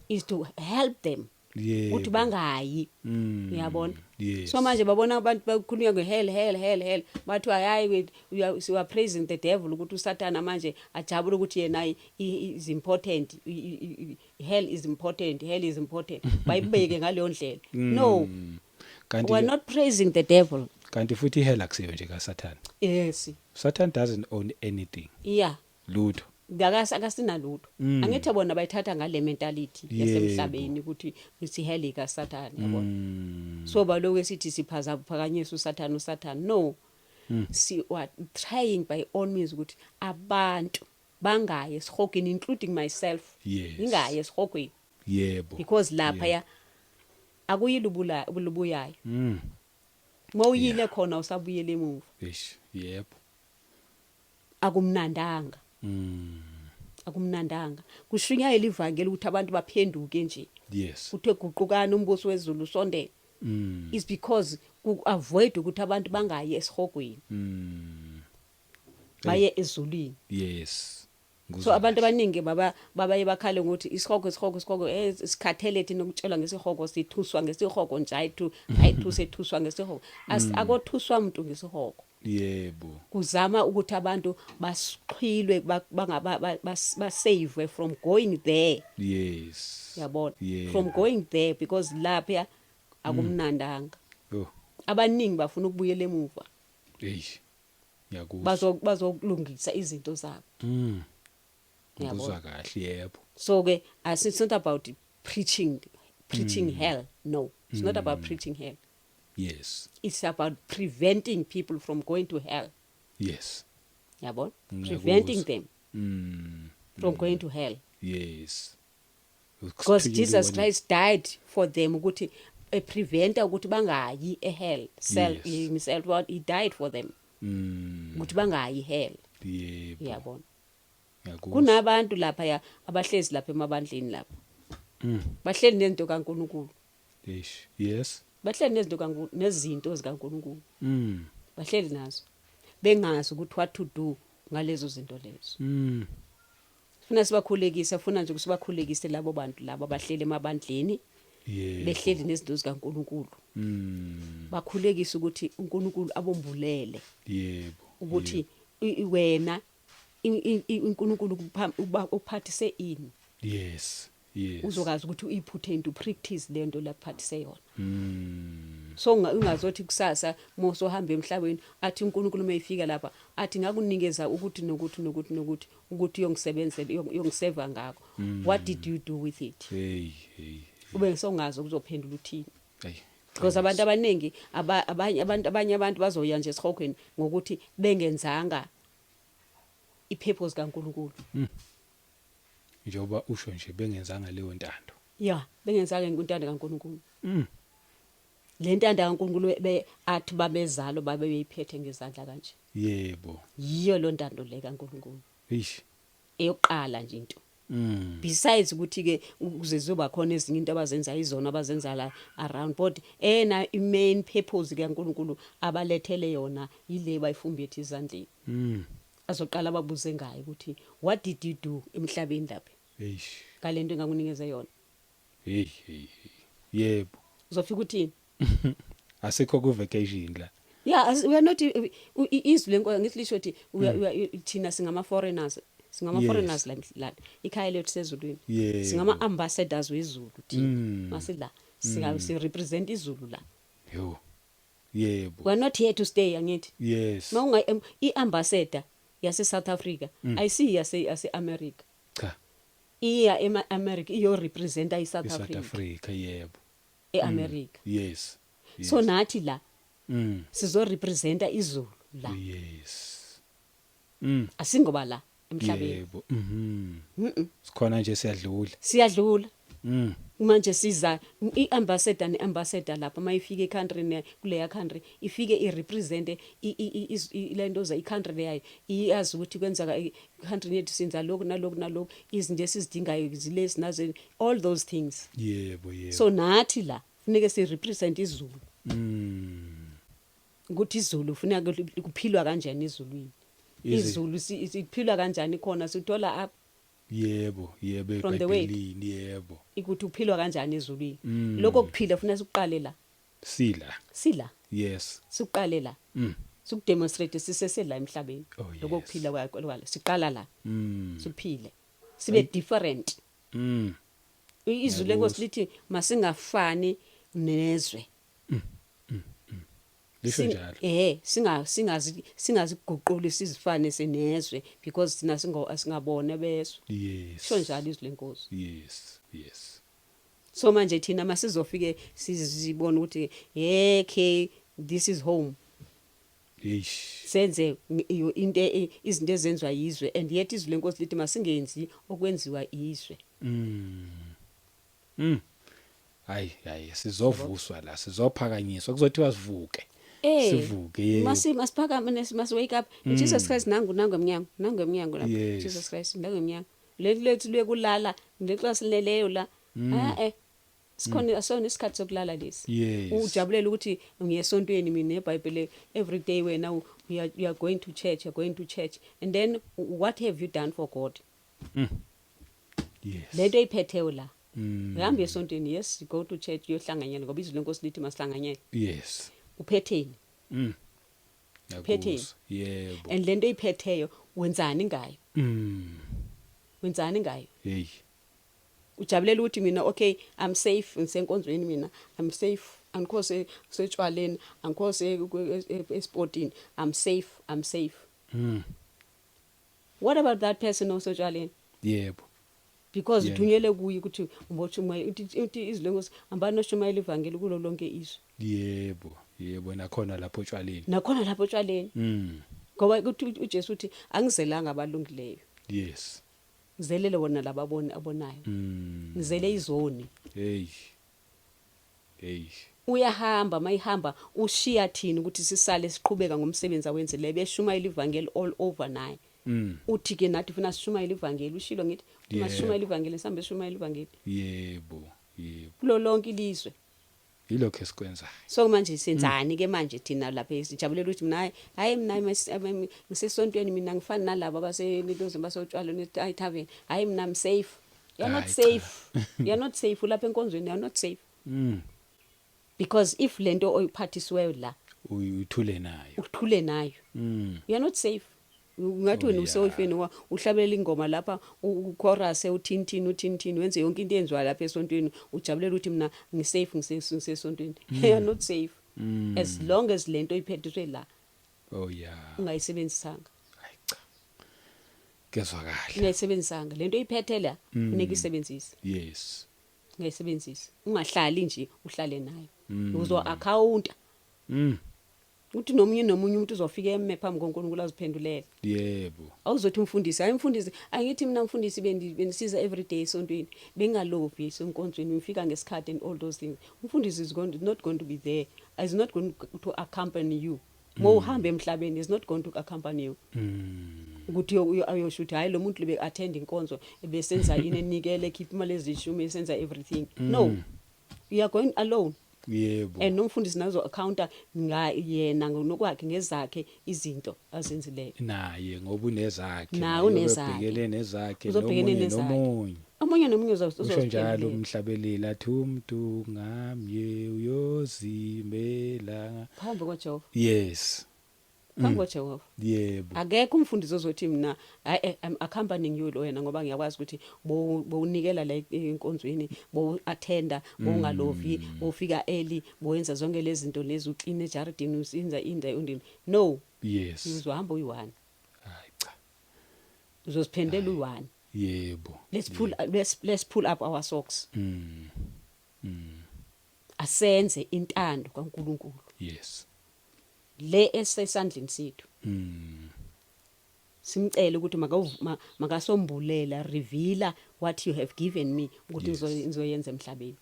is to help them ukuthi bangayi, uyabona? Yes. So manje babona abantu bakhulunywa nge-hell, hell, hell, hell, bathi hayi, we are praising the devil, ukuthi uSathana manje ajabule ukuthi yena is important, hell is important, hell is important, bayibeke ngaleyo ndlela. No, Kanti we are not praising the devil. Kanti futhi ihell akusiyo nje kaSathana. Satan doesn't own anything. Lutho. Akasinalutho. Angithi bona bayithatha ngale mentality yasemhlabeni ukuthi ithi hell kaSathana, yabona? So baloku esithi siphaza phakanyisa uSathana, uSathana. No, si we are trying by all means ukuthi abantu bangaye esihogweni, including myself, ngingaye esihogweni because lapha ya akuyilubula lubuyayo. Mawuyile khona usabuyele emuva. Eish, yebo. Akumnandanga. Akumnandanga. Kushunyayela ivangeli ukuthi abantu baphenduke nje, kuthiwe guqukana, umbuso wezulu usondele, is because ku avoid ukuthi abantu bangayi esihogweni, baye ezulwini. So Nguzwa abantu kahle. abaningi baba babaye bakhale ngokuthi isihogo, isihogo, isihogo, sikhathele thina ukutshelwa ngesihogo, sithuswa ngesihogo nje, ayithu ayithu sethuswa ngesihogo. Akothuswa umuntu ngesihogo. Kuzama ukuthi abantu basixhilwe, basave from going there. Yabona? From going there, because lapha akumnandanga. Oh. Abaningi bafuna ukubuyela emuva. Hey. Ngiyakuzwa. Bazokulungisa izinto zabo. Uyabona? Ngikuzwa kahle, yebo. So ke it's not about preaching hell. No, it's not about preaching hell. It's about preventing people from going to hell. Yabona? Ngiyakuzwa. Preventing them from going to hell. Because Jesus Christ died for them ukuthi epreventa ukuthi bangayi ehell. Self himself, what he died for them. Ukuthi bangayi hell. Uyabona? Ngiyakuzwa. Kunabantu lapha ya abahlezi lapha emabandleni lapha. Bahleli nezinto kaNkuluNkulu. Eish. Yes. Bahleli nezinto kaNkuluNkulu, nezinto zikaNkuluNkulu. Bahleli nazo. Bengazi ukuthi what to do ngalezo zinto lezo. Funa sibakhulekise, funa nje ukusibakhulekise labo bantu labo abahleli emabandleni. Behleli nezinto zikaNkuluNkulu. Bakhulekise ukuthi uNkulunkulu abombulele. Ukuthi wena uNkulunkulu uphathise ini. Yes. Yes. Uzokazi ukuthi uyiphuthe into practice le nto laphathise yona. So ungazothi kusasa moso hamba emhlabeni athi uNkulunkulu mayifika lapha athi ngakunikeza ukuthi nokuthi nokuthi nokuthi ukuthi uyongisebenzela, uyongiseva ngakho. What did you do with it? Hey, hey. Ube songazi ukuzophendula uthini. Hey. Because abantu abaningi, abanye abantu, abanye abantu bazoya nje esihogweni ngokuthi bengenzanga ipurpose kaNkuluNkulu. Njengoba usho nje, bengenzanga leyo ntando. Yeah, bengenzanga intando kaNkuluNkulu. Le ntando kaNkuluNkulu athi babezalo babe beyiphethe ngezandla kanje. Yiyo lo ntando le kaNkuluNkulu. Eish. Eyokuqala nje into. Besides ukuthi ke ukuze zizoba khona ezinye into abazenza izona abazenza la around, but ena i main purpose kaNkuluNkulu abalethele yona ile bayifumbethe ezandleni. Azoqala babuze ngayo ukuthi what did you do emhlabeni lapha? Eish. Ngalento engakunikeza yona. Hey, hey, hey. Yebo. Uzofika uthini? Asikho ku vacation la. Yeah, as, we are not, izwi lenkosi ngithi lisho ukuthi thina singama foreigners, singama foreigners la ikhaya lethu sezulwini. Singama ambassadors wezulu thina. Masila singa si represent izulu la. Yo. We are not here to stay, angithi? Yes. Mawunga i-ambassador yase South Africa ayisiyi yase America. Cha. Iya ema America iyo representa iSouth iSouth Africa. Africa, yebo. eAmerica. So nathi la sizo representa izulu la. Asingoba la emhlabeni. Yebo. Sikhona nje, siyadlula. Siyadlula. Manje siza i-ambassador ne-ambassador lapha, mayifika e-country, kuleya country ifike i-represente lento za i-country leyayo, iyazi ukuthi kwenzeka i-country yethu, senza lokhu nalokhu nalokhu, izinto esizidingayo zilezi nazo, all those things. yebo yebo So nathi la funeke si-represent izulu, ukuthi izulu funeka kuphilwa kanjani ezulwini. Izulu siphilwa kanjani khona, sithola apha yebo yebo from the word. eBhayibhelini, yebo. Ukuthi uphilwa kanjani ezulwini. Lokho kuphila funa sikuqale la. Sila. Sila. Sikuqale la, sikudemonstrate sisesela emhlabeni. Lokho kuphila kwala siqala la, siphile sibe different. Izwi lenkosi lithi masingafani nezwe. Lisho njalo. Singa singazi singaziguquli sizifane senezwe, because thina singabona bezwe. Sho njalo izwi lenkosi. So manje thina masizofike sizibona ukuthi, okay, this is home. Eish. Senze into izinto ezenziwa yizwe, and yet izwi lenkosi lithi masingenzi okwenziwa izwe. Hayi hayi, sizovuswa la, sizophakanyiswa, kuzothiwa sivuke. Sivuke, yebo. Masiphakame, masi wake up. Jesus Christ nangu, nangu emnyango, nangu emnyango lapha. Jesus Christ nangu emnyango. Leli lethu lwekulala lexa sileleyo la, sikhona, asona isikhathi sokulala lesi. Ujabulela ukuthi ngiye esontweni mina neBhayibheli every day, wena you are going to church, you are going to church, and then what have you done for God? Lento eyiphetheyo la, uhamba esontweni, yes, you go to church, uyohlanganyela ngoba izwi lenkosi lithi masihlanganyele. Uphetheni? Uphetheni? Ngiyakuzwa. Yebo. And lento eyiphetheyo wenzani ngayo? Wenzani ngayo? Hey. Ujabulela ukuthi mina, okay, I'm safe, ngisenkonzweni mina, I'm safe, angikho setshwaleni, angikho esportini, I'm safe, I'm safe. What about that person osotshwaleni? Because uthunyelwe kuye ukuthi umboshumayela, uthi izwi lenkosi, hambani noshumayela ivangeli kulo lonke izwe. Yebo yebo, nakhona lapho otshwaleni. Nakhona lapho otshwaleni. Ngoba kuthi uJesu uthi angizelanga abalungileyo, ngizelele wona lababona abonayo, ngizele izoni. Hey hey. Uyahamba, mayihamba ushiya thina ukuthi sisale siqhubeka ngomsebenzi awenzileyo, beshumayela ivangeli all over naye. Uthi ke nathi ufuna sishumayele ivangeli, ushilo ngithi masishumayela ivangeli, sihambe sishumayela ivangeli yebo yebo kulo lonke ilizwe. Yilokho esikwenzayo. So manje senzani ke manje thina lapha? Sijabulela ukuthi mina, hayi, mina ngisesontweni, mina ngifani nalabo abasentozi basotshwala ne-tavern, hayi, mina I'm safe. You're not Hayi, cha. safe, you're not safe lapha enkonzweni, you're not safe, because if lento oyiphathisiweyo la Uyithule nayo. Uthule nayo, you are not safe. Ungathi wena usefeni uhlabelela ingoma lapha, uchorus, uthintini uthintini, wenze yonke into eyenziwa lapha esontweni, ujabulela ukuthi mina ngisafe, ngisesontweni. You are not safe as long as lento oyiphethiswe la oh yeah ungayisebenzisanga. Hayi cha, kezwakala. Ungayisebenzisanga lento oyiphethe la, funeka isebenzise. Ungayisebenzisi, ungahlali nje uhlale nayo, uzo accounta uthi nomunye nomunye umuntu uzofika eme phambi koNkulunkulu aziphendulele. Awuzothi umfundisi, hayi umfundisi, angithi mina umfundisi bendisiza every day esontweni, bengalovi esenkonzweni, ngifika ngesikhathi and all those things. Umfundisi is not going to be there, is not going to accompany you mo uhamba emhlabeni, is not going to accompany you ukuthi ayosho ukuthi hayi, lo muntu lebe attend inkonzo, besenza yini, enikele, ekhipha imali ezishumi, esenza everything. No, you are going alone. And nomfundisi nazo accounta nga yena ngokwakhe ngezakhe izinto azenzileyo. Naye ngoba unezakhe. Naye naye unezakhe. Ubhekele nezakhe. Uzobhekene Nomunye nezakhe. nomunye. Omunye nomunye Usho njalo uzoziphendulela. Umhlabeleli athi umuntu ngamnye uyozimela phambi kwaJehova. Yes. Phambi koJehova. Akekho umfundisi ozothi mina, hayi, I'm accompanying you lo wena, ngoba ngiyakwazi ukuthi bowunikela la enkonzweni, bowu-attenda, bowungalovi, bowufika early, bowenza zonke lezi zinto lezi, uclean ejardini, usinza inda undini. No. Uzohamba uyi-one. Hayi cha. Uzoziphendela uyi-one. Let's pull up our socks. Asenze intando kaNkuluNkulu le esesandleni sethu. Simcele ukuthi makasombulela, reveal what you have given me ukuthi ngizoyenza emhlabeni.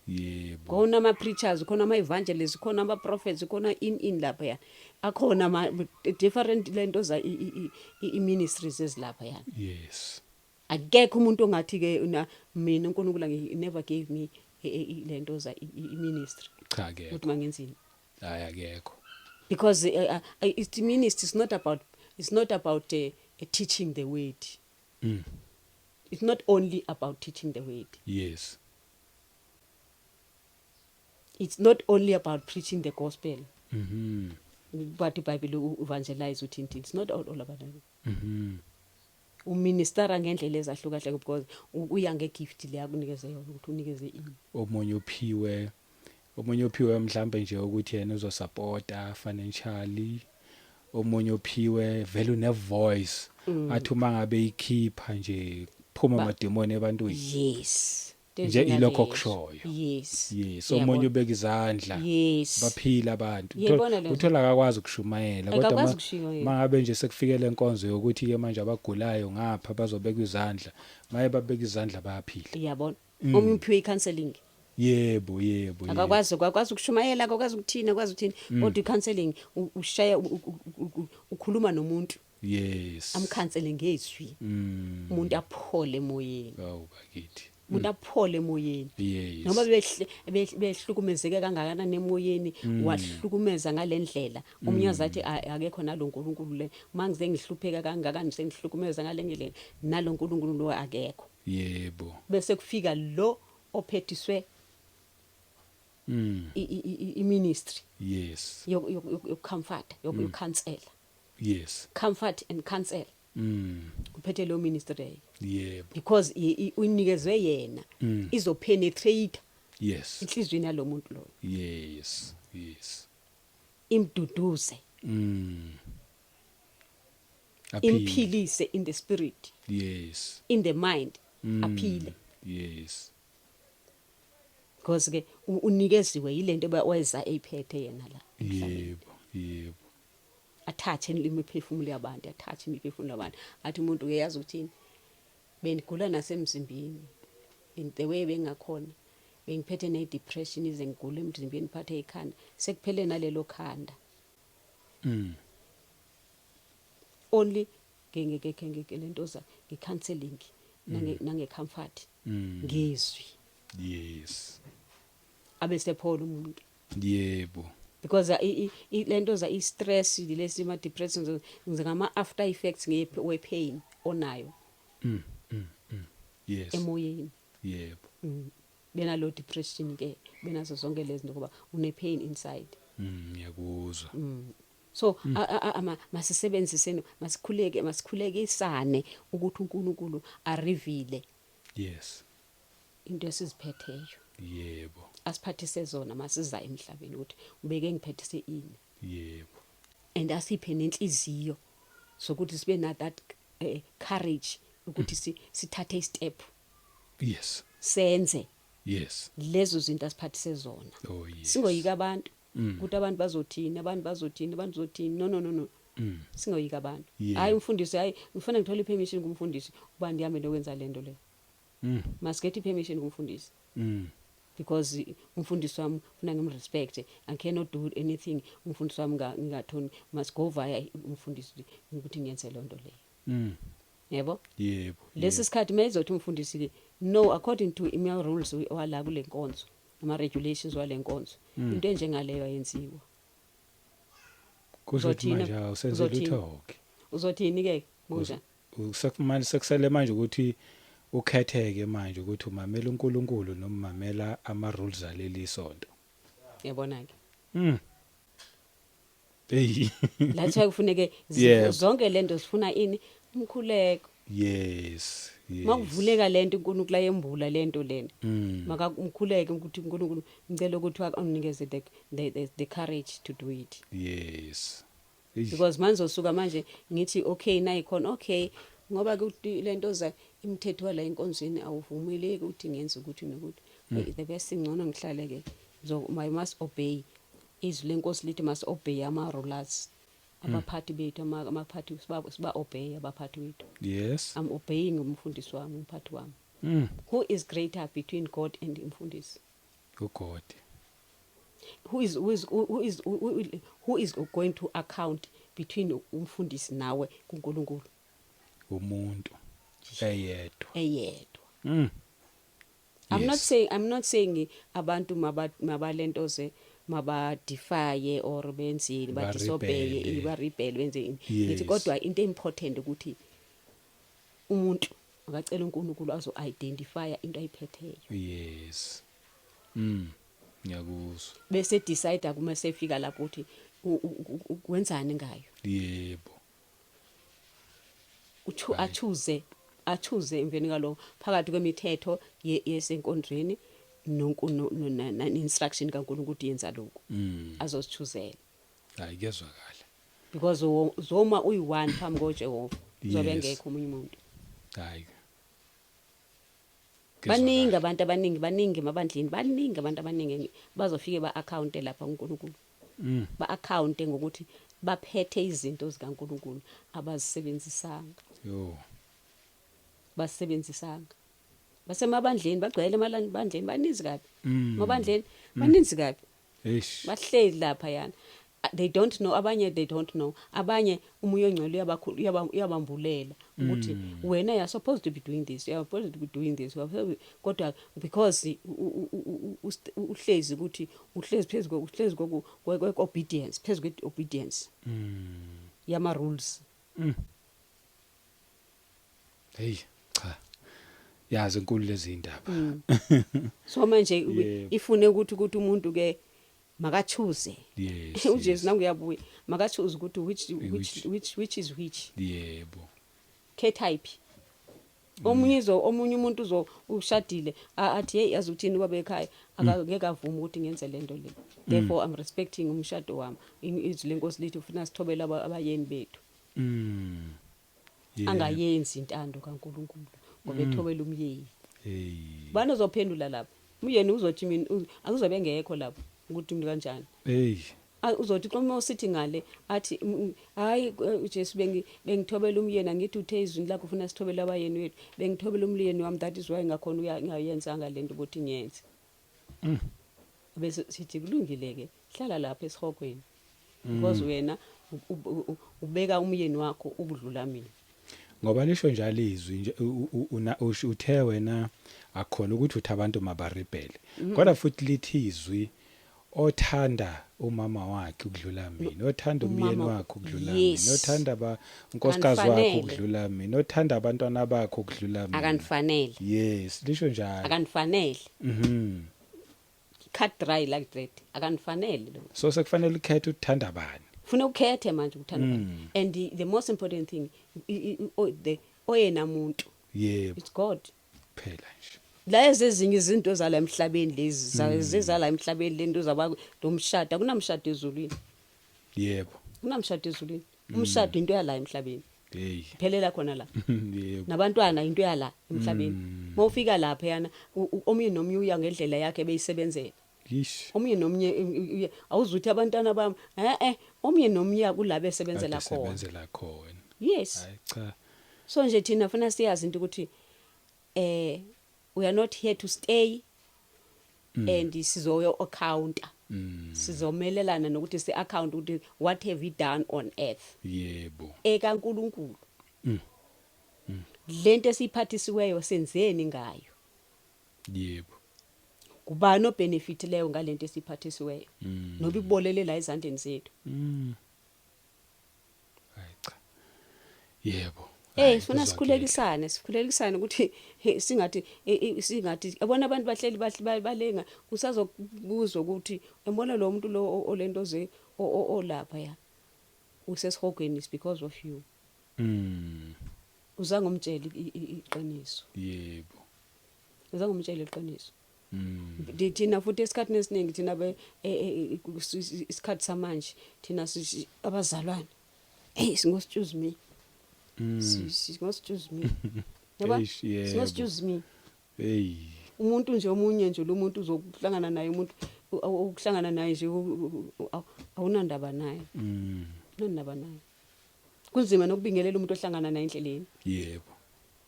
Khona ama preachers, khona ama evangelists, khona ama prophets, khona in lapha ya, akhona ama different lento za i ministries ezilapha ya. Akekho umuntu ongathi ke mina uNkulunkulu never gave me lento za i ministry Cha ke. ukuthi mangenzini. Hayi, akekho. Because it's ministry is not about teaching the word. It's not only about teaching the word. It's not only about preaching the gospel. But iBhayibheli evangelize uthi it's not all about that. Uministera ngendlela ezahlukahlukene because uya ngegift le akunikeze yona ukuthi unikeze ini. Omunye uphiwe mhlambe nje ukuthi yena uzosupporta financially, omunye uphiwe vele une voice, athi uma ngabe ikhipha nje phuma amademoni ebantwini. Nje ilokho okushoyo. Yes, omunye ubeka izandla, baphila abantu. Uyayibona leyo. Uthola akakwazi ukushumayela, kodwa Akakwazi ukushumayela. mangabe nje sekufikele enkonzo yokuthi ke manje abagulayo ngapha bazobeka izandla, maye babeka izandla, bayaphila. Iyabona, omunye uphiwe i-counseling. yebo yebo yebo. Akakwazi ukushumayela, akakwazi ukuthini, akwazi ukuthini, kodwa i-counseling ushaya ukhuluma nomuntu, amcounsele ngezwi, umuntu aphole emoyeni. Awu bakithi. Umuntu aphole emoyeni. Noma behlukumezeke kangakanani emoyeni, wahlukumeza ngalendlela, omunye azathi, "Akekho nalo nkulunkulu le, mangize ngihlupheka kangaka, sengihlukumeza ngale ndlela, nalo nkulunkulu lo akekho." Bese kufika lo ophethiswe i-ministry yokucomfort, yokucounsela. Comfort and counsel. Uphethe lo ministry leyo because uyinikezwe yena, izopenetrate inhliziyweni yalomuntu loyo, yes yes imduduze, Aphile. Imphilise in the spirit, in the mind, aphile. Because ke unikeziwe yilento weza eyiphethe yena la emhlabeni. yebo yebo Athathe imiphefumulo yabantu, athathe imiphefumulo yabantu, athi umuntu uyazi ukuthini, benigula nasemzimbeni in the way bengakhona, bengiphethe ne-depression, ize ngigule emzimbeni, phathe ikhanda, sekuphele nalelo khanda. Only lento za nge-counseling nange-comfort ngezwi, abe sephola umuntu. Because lento za i-stress lesi, ma depression, ngama after effects we pain onayo emoyeni. Benalo depression ke, benazo zonke lezi zinto ngoba une pain inside. Ngiyakuzwa. So masisebenziseni, masikhuleke, masikhulekisane ukuthi uNkulunkulu areveal into esiziphetheyo, asiphathise zona masiza emhlabeni, ukuthi ubeke ngiphathise ini, and asiphe nenhliziyo sokuthi sibe na that courage ukuthi sithathe istep, senze lezo zinto asiphathise zona. Oh yes. Singoyika abantu, ukuthi abantu bazothini, abantu bazothini, abantu bazothini. No, no, no, no. Singoyika abantu. Hayi umfundisi, hayi, ngifuna ngithole ipermission kumfundisi uba ndihambe ndokwenza lento le. Must get ipermission kumfundisi because umfundisi wami ufuna ngimrespect. I cannot do anything umfundisi wami ngingathoni. Must go via umfundisi ukuthi ngiyenze loo nto leyo. Yebo. Lesi sikhathi mayizothi umfundisi ke no, according to ima rules wala kule nkonzo, ama regulations wale nkonzo, into enjengaleyo ayenziwa. Kusho ukuthi Uzothini? manje awusenze Uzothini? lutho ke. Uzothini ke kunjani? Sekumanje sekusele manje ukuthi ukhetheke manje ukuthi umamela uNkulunkulu noma umamela ama rules aleli sonto. Yabona ke. Hey. That's why kufuneke zonke lento zifuna ini? Umkhuleko. Yes. Makuvuleka lento, uNkulunkulu ayembula lento lena, makamkhuleke ukuthi uNkulunkulu, ngicela ukuthi anginikeze the courage to do it. Eish. Because manje usuka manje ngithi okay, nayikhona, okay, ngoba kuthi lento za imithetho wala enkonzweni awuvumeleki ukuthi ngenze ukuthi nokuthi. The best, ngcono ngihlale ke. So I must obey izwi lenkosi, lithi must obey ama rulers, abaphathi bethu, amaphathi, siba obey abaphathi bethu. I'm obeying umfundisi wami, umphathi wami. Who is greater between God and umfundisi? UGod. Who is going to account between umfundisi nawe kuNkulunkulu? Umuntu eyedwa. Eyedwa. I'm not saying, I'm not saying abantu mabalentoze, maba-defy or benzini, ba-disobey, Ba-rebel. Ba-rebel, benze ini. Ngithi kodwa into important ukuthi umuntu akacela uNkulunkulu azo identify into ayiphetheyo. Yes, ngiyakuzwa. Bese decide kuma sefika lapho ukuthi wenzani ngayo. Uchu achoose emveni kaloko phakathi kwemithetho yesenkonzweni instruction kaNkulunkulu ukuthi yenza lokhu, azozichoosela. Hayi, kuyezwakala. Because zoma uyi-one phambi koJehova, uzobe engekho omunye umuntu. Hayi. Baningi abantu abaningi, baningi emabandleni, baningi abantu abaningi bazofike ba-accounte lapha kuNkulunkulu, ba-accounte ngokuthi baphethe izinto zikaNkulunkulu abazisebenzisanga. Yo. Basebenzisanga basemabandleni, bagcwele emabandleni, baninzi kabi. Emabandleni baninzi kabi. Eish. Bahleli lapha yana. They don't know abanye, they don't know abanye. Umoya ongcwele uyabambulela ukuthi wena you are supposed to be doing this, you are supposed to be doing this, you are supposed to kodwa because uhlezi ukuthi uhlezi phezu uhlezi kwe-obedience, phezu kwe-obedience yama rules. Hey, cha, yazi inkulu lezi indaba. So manje ifune ukuthi umuntu ke makachoose. UJesu nangu uyabuya, makachoose ukuthi which Which. which is which. Khetha iphi. Omunye izo omunye umuntu uzo ushadile, athi hey, yazi uthini, kwabe ekhaya akangeke avume ukuthi ngenze lento le, therefore I'm respecting umshado wami. Izwi lenkosi lithi ufuna sithobele abayeni bethu. Angayenzi intando kaNkuluNkulu ngoba ethobela umyeni. Hey. Bani ozophendula lapho? Umyeni uzothi mina akuzobe engekho lapho ukuthi umuntu kanjani. Hey. Uzothi xa uma usithi ngale athi, hayi, uJesu, bengithobela umyeni, angithi uthe izwini lakho ufuna sithobele abayeni wethu, bengithobela umyeni wami, that is why ngakhona ngayenzanga lento ukuthi ngiyenze." Bese sithi kulungile ke, hlala lapha esihogweni because wena ubeka umyeni wakho ukudlula mina. Ngoba lisho njalo izwi nje, uthe wena akukhona ukuthi uthi abantu mabarebele, kodwa futhi lithi izwi othanda umama wakhe ukudlula mina, othanda umyeni wakhe ukudlula mina, othanda ba unkosikazi wakhe Akanifanele. ukudlula mina, othanda abantwana bakhe ukudlula mina. Akanifanele. Yes, lisho njalo. Akanifanele. Cut dry like that, akanifanele lo. So sekufanele ukhethe ukuthanda bani. Ufuna ukhethe manje ukuthanda bani. And the most important thing, the oyena muntu, it's God. Phela nje. La ezezinye izinto zala emhlabeni lezi, zezala emhlabeni, lento zaba lo mshado, akunamshado ezulwini. Kunamshado ezulwini? Umshado into yala emhlabeni. Hey. Phelela khona la. Nabantwana into yala emhlabeni. Mawufika lapha yana, omunye nomunye uya ngendlela yakhe beyisebenzela. Omunye nomunye awuzuthi abantwana bami, omunye nomunye kulabo esebenzela Kade khona. sebenzela khona. Yes. Hayi cha. So nje thina funa siyazi into ukuthi we are not here to stay and sizoyo accounta, sizomelelana nokuthi si account ukuthi what have we done on earth ekaNkuluNkulu. Lento esiphathisiweyo senzeni ngayo? Kubani obenefit leyo ngalento esiphathisiweyo noba ibolele la ezandleni zethu? Hayi cha, yebo. Eh, Hhayi, sifuna kuzwakele. sikhulekisane ukuthi singathi yabona abantu bahleli balenga, usazokubuzwa ukuthi uyabona lo muntu lo olento ze olapha ya. Usesihogweni is because of you. Uzange umtshele iqiniso. Uzange umtshele iqiniso. Thina futhi esikhathini esiningi, thina be isikhathi samanje, thina abazalwane, hey, singo-excuse me. Singo-excuse me, yabo. Eish, yebo. Singo-excuse me. Hey. Umuntu nje, omunye nje, lo muntu uzokuhlangana naye, umuntu ukuhlangana naye nje, awunandaba naye. Awunandaba naye. Kunzima nokubingelela umuntu ohlangana naye endleleni.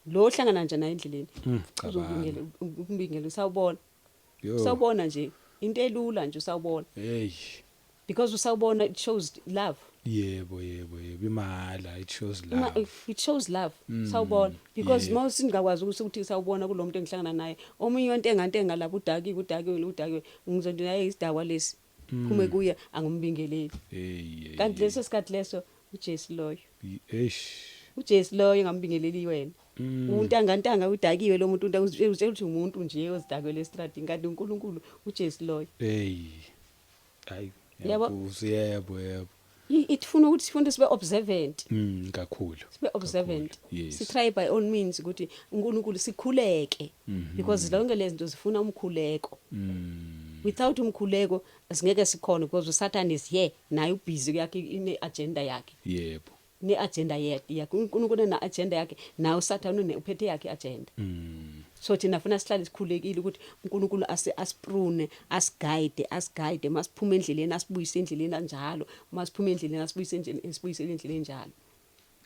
Lo ohlangana nje naye endleleni, Cabanga. uzobingela, umbingele, usawubona. Yo. Usawubona nje, into elula nje, usawubona. Hey. Because usawubona, it shows love. Yebo yebo yebo imala, it shows love. It shows love, sawubona, because mawusingakwazi ukuthi sawubona kulo muntu engihlangana naye, omunye ontenga ntenga lapha, udakiwe, udakiwe, udakiwe, ngizothi naye isidakwa lesi, phume kuye, angimbingeleli. Hey hey. Kanti leso sikhathi leso, uJesu loyo. Eish. uJesu loyo engambingeleli wena. Untangantanga, udakiwe lo muntu, uzitshela ukuthi umuntu nje ozidakwele estradini, kanti uNkulunkulu, uJesu loyo. Hey. Hayi. Yabo. Ngiyakuzwa, yebo yebo. Ifuna ukuthi sifunde sibe observant. Kakhulu. Sibe observant. Kakhulu, yes. Si try by all means ukuthi uNkulunkulu sikhuleke, because zonke lezi zinto zifuna umkhuleko. Without umkhuleko singeke sikhona, because uSatan is here naye, ubusy yakhe, ine agenda yakhe. Ne agenda yakhe, uNkulunkulu una agenda yakhe, naye uSatan une uphethe yakhe agenda. So thina funa sihlale sikhulekile ukuthi uNkulunkulu asiprune, asiguide, asiguide masiphuma endleleni, asibuyise endleleni kanjalo, masiphuma endleleni asibuyise endleleni, asibuyise endleleni njalo.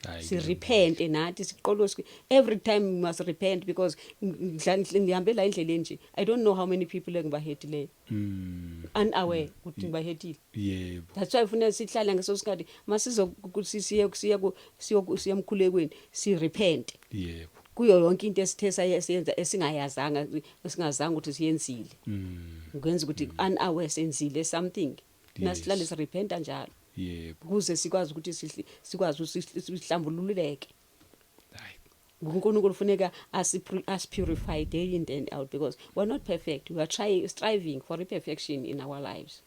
Hayi. Si repent nathi, siqolo, every time we must repent, because ngihambe la endleleni nje, I don't know how many people engibahurtileyo unaware ukuthi ngibahurtile. That's why ufuna sihlale ngeso sikhathi masizo siye siye siyo siya emkhulekweni, si repent kuyo yonke into esithe sayenza esingayazanga, esingazange ukuthi siyenzile. Ngenza ukuthi unaware senzile something, nasihlale sirepenta njalo ukuze sikwazi ukuthi sikwazi ukuthi sihlambululeke. Hayi. uNkulunkulu kufuneka asipurify day in and out, because we're not perfect. We are trying, striving for a perfection in our lives.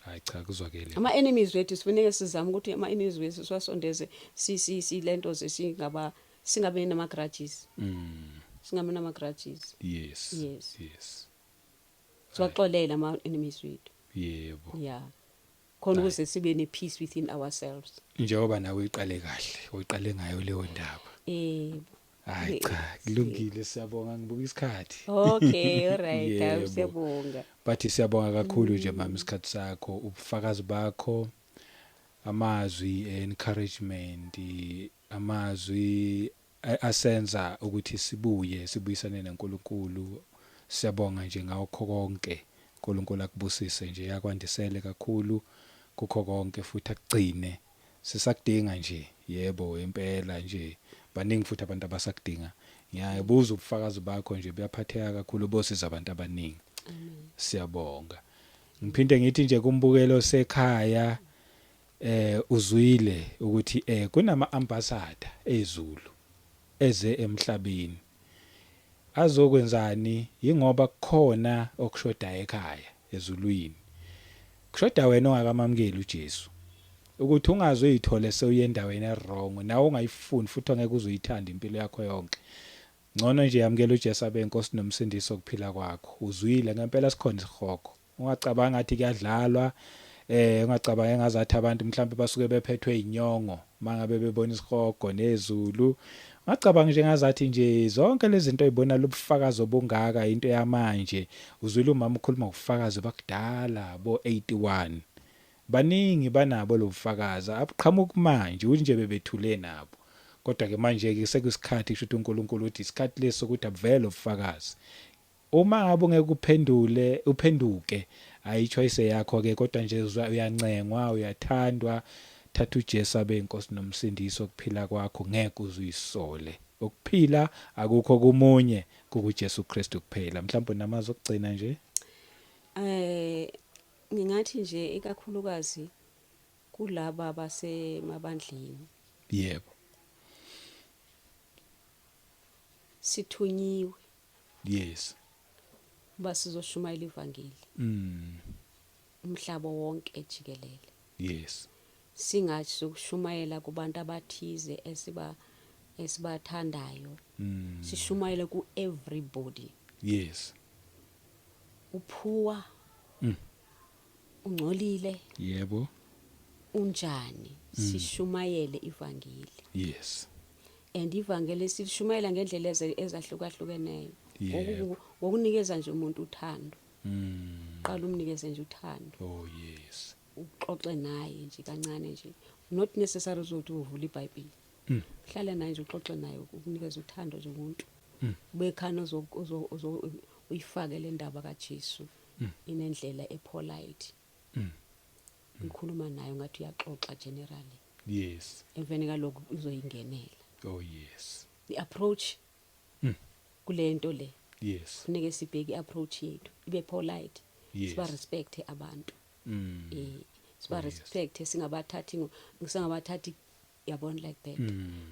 Hayi cha, kuzwakele. Ama enemies wethu, sifuneka sizame ukuthi ama enemies wethu siwasondeze, si si si lento ze singaba singabe nama grudges. Singabe nama grudges. Yes. Siwaxolele ama enemies wethu. Yeah, khona ukuze sibe ne peace within ourselves. Njengoba nawe uyiqale kahle, uyiqale ngayo leyo ndaba. Hayi cha, kulungile, siyabonga, ngibuka isikhathi. Okay, all right. Yebo. Siyabonga. Bathi siyabonga kakhulu nje mama, isikhathi sakho, ubufakazi bakho, amazwi encouragement, amazwi asenza ukuthi sibuye sibuyisane noNkulunkulu. Siyabonga nje ngakho konke. uNkulunkulu akubusise nje, akwandisele kakhulu kukho konke, futhi akugcine. Sisakudinga nje, yebo, impela nje, baningi futhi abantu abasakudinga. Ngiyabuza ubufakazi bakho nje buyaphatheka kakhulu, bosiza abantu abaningi. Siyabonga. Ngiphinde ngithi nje kumbukelo sekhaya, uzwile ukuthi kunama ambassador ezulu eze emhlabeni azokwenzani, ingoba kukhona okushoda ekhaya ezulwini, kushoda wena ongakamamukeli uJesu, ukuthi ungaze uyithole sewuye endaweni ewrong nawe ungayifuni futhi ongeke uze uyithande impilo yakho yonke. Ngcono nje yamukela uJesu abe inkosi nomsindisi okuphila kwakho. Uzwile, ngempela sikhona isihogo. Ungacabanga ngathi kuyadlalwa, ungacabanga engazathi abantu mhlawumbe basuke bephethwe inyongo mangabe bebona isihogo nezulu. Ungacabanga nje ngazathi nje zonke lezi zinto oyibona, lobufakazi obungaka, into yamanje. Uzwile umama ukhuluma ngobufakazi bakudala bo 81, baningi banabo lobufakazi, abuqhamuki manje, ukuthi nje bebethule nabo. Kodwa ke manje ke sekuyisikhathi, kusho ukuthi uNkulunkulu uthi isikhathi leso ukuthi abuvele ubufakazi. Uma ngabe ungeke uphendule, uphenduke, ayi choice yakho ke, kodwa nje uyancengwa, uyathandwa, thatha uJesu abe inkosi nomsindisi okuphila kwakho, ngeke uzuyisole. Ukuphila akukho kumunye, kukuJesu Kristu kuphela. Mhlawumbe namazwi okugcina nje. Ngingathi nje ikakhulukazi kulaba basemabandleni, sithunyiwe uba sizoshumayela ivangeli umhlaba wonke jikelele. Singashumayela kubantu abathize esibathandayo. Sishumayele ku everybody. Uphuwa, ungcolile, unjani, sishumayele ivangeli. And ivangeli silishumayela ngendlela ezahlukahlukeneyo. Ngokunikeza nje umuntu uthando. Qala umnikeze nje uthando. Oh yes. Uxoxe naye nje kancane nje, not necessary uzothi uvula iBhayibheli. Hlala naye nje, uxoxe naye, ukunikeza uthando nje umuntu. Bekhana ozo uyifake le ndaba kaJesu inendlela epolite. Ukhuluma naye ngathi uyaxoxa generally. Emveni kalokho uzoyingenela. Oh yes. I-approach kule nto le, kufuneke sibheke i-approach yethu ibe polite. Siba respect abantu. Siba respect, singabathathi yabona like that.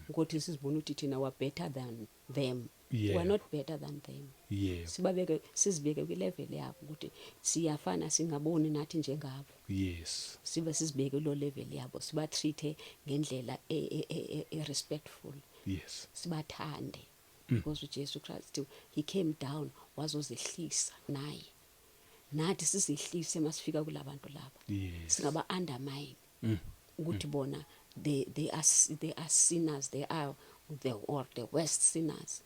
Ukuthi sizibona ukuthi thina we are better than them. We are not better than them. Sibabeke, sizibeke kwi-level yabo ukuthi siyafana, singaboni nathi njengabo. Sibe sizibeke kulo level yabo, siba-treat ngendlela e respectful. Sibathande. Because uJesu Christ, he came down wazozehlisa naye. Nathi sizehlise masifika kulabantu laba. Singaba undermine ukuthi bona they are sinners, they are the or the worst sinners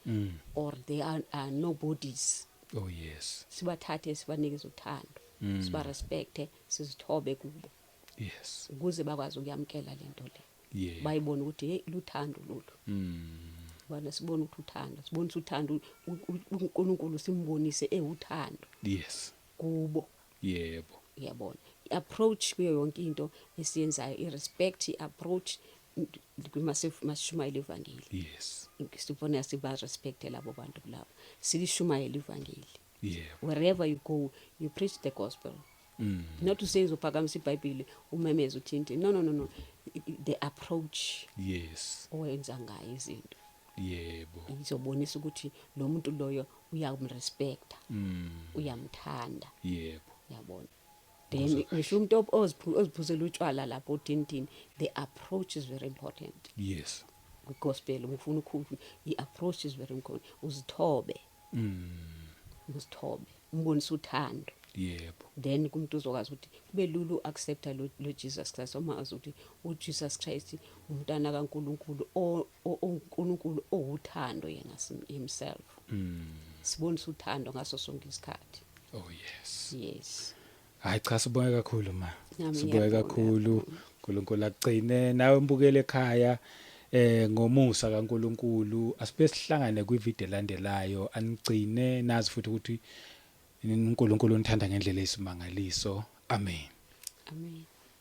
or they are nobodies. Oh yes. Sibathathe, sibanikeze uthando. Siba respect, sizithobe kubo. Ukuze bakwazi ukuyamkela lento le. Bayibone ukuthi hey, luthando lolu. Bana sibone ukuthi uthando, sibonise uthando, uNkulunkulu simbonise ewuthando kubo. Uyabona, i-approach kuyo yonke into esiyenzayo, i-respect, i-approach masishumayela ivangeli. Sibona siba respect labo bantu labo, silishumayela ivangeli. Wherever you go, you preach the gospel. Not to say uzophakamisa iBhayibheli umemeze uthinte. No, no, no, no, the approach owenza ngayo izinto izobonisa ukuthi lo muntu loyo uyamrespecta, uyamthanda. Uyabona, then ngisho umuntu oziphuzela utshwala lapho uthintini, the approach is very important. Kwi-gospel ufuna ukukhuluma, i-approach is very important. Uzithobe. Uzithobe, umbonise uthando. Then kumuntu uzokwazi ukuthi kube lula uaccepta lo Jesus Christ, uma azi ukuthi uJesus Christ umntana kaNkuluNkulu, uNkulunkulu owuthando yena himself. Sibonisa uthando ngaso sonke isikhathi. Oh yes. Yes. Hayi cha, sibonge kakhulu, ma. Nami Sibonge ngiyabonga kakhulu. kakhulu. uNkulunkulu akugcine nawe mbukele ekhaya ngomusa kaNkuluNkulu. Asibe sihlangane kwivideo elandelayo. Anigcine nazi futhi ukuthi uNkulunkulu unithanda ngendlela eyisimangaliso. Amen. Amen.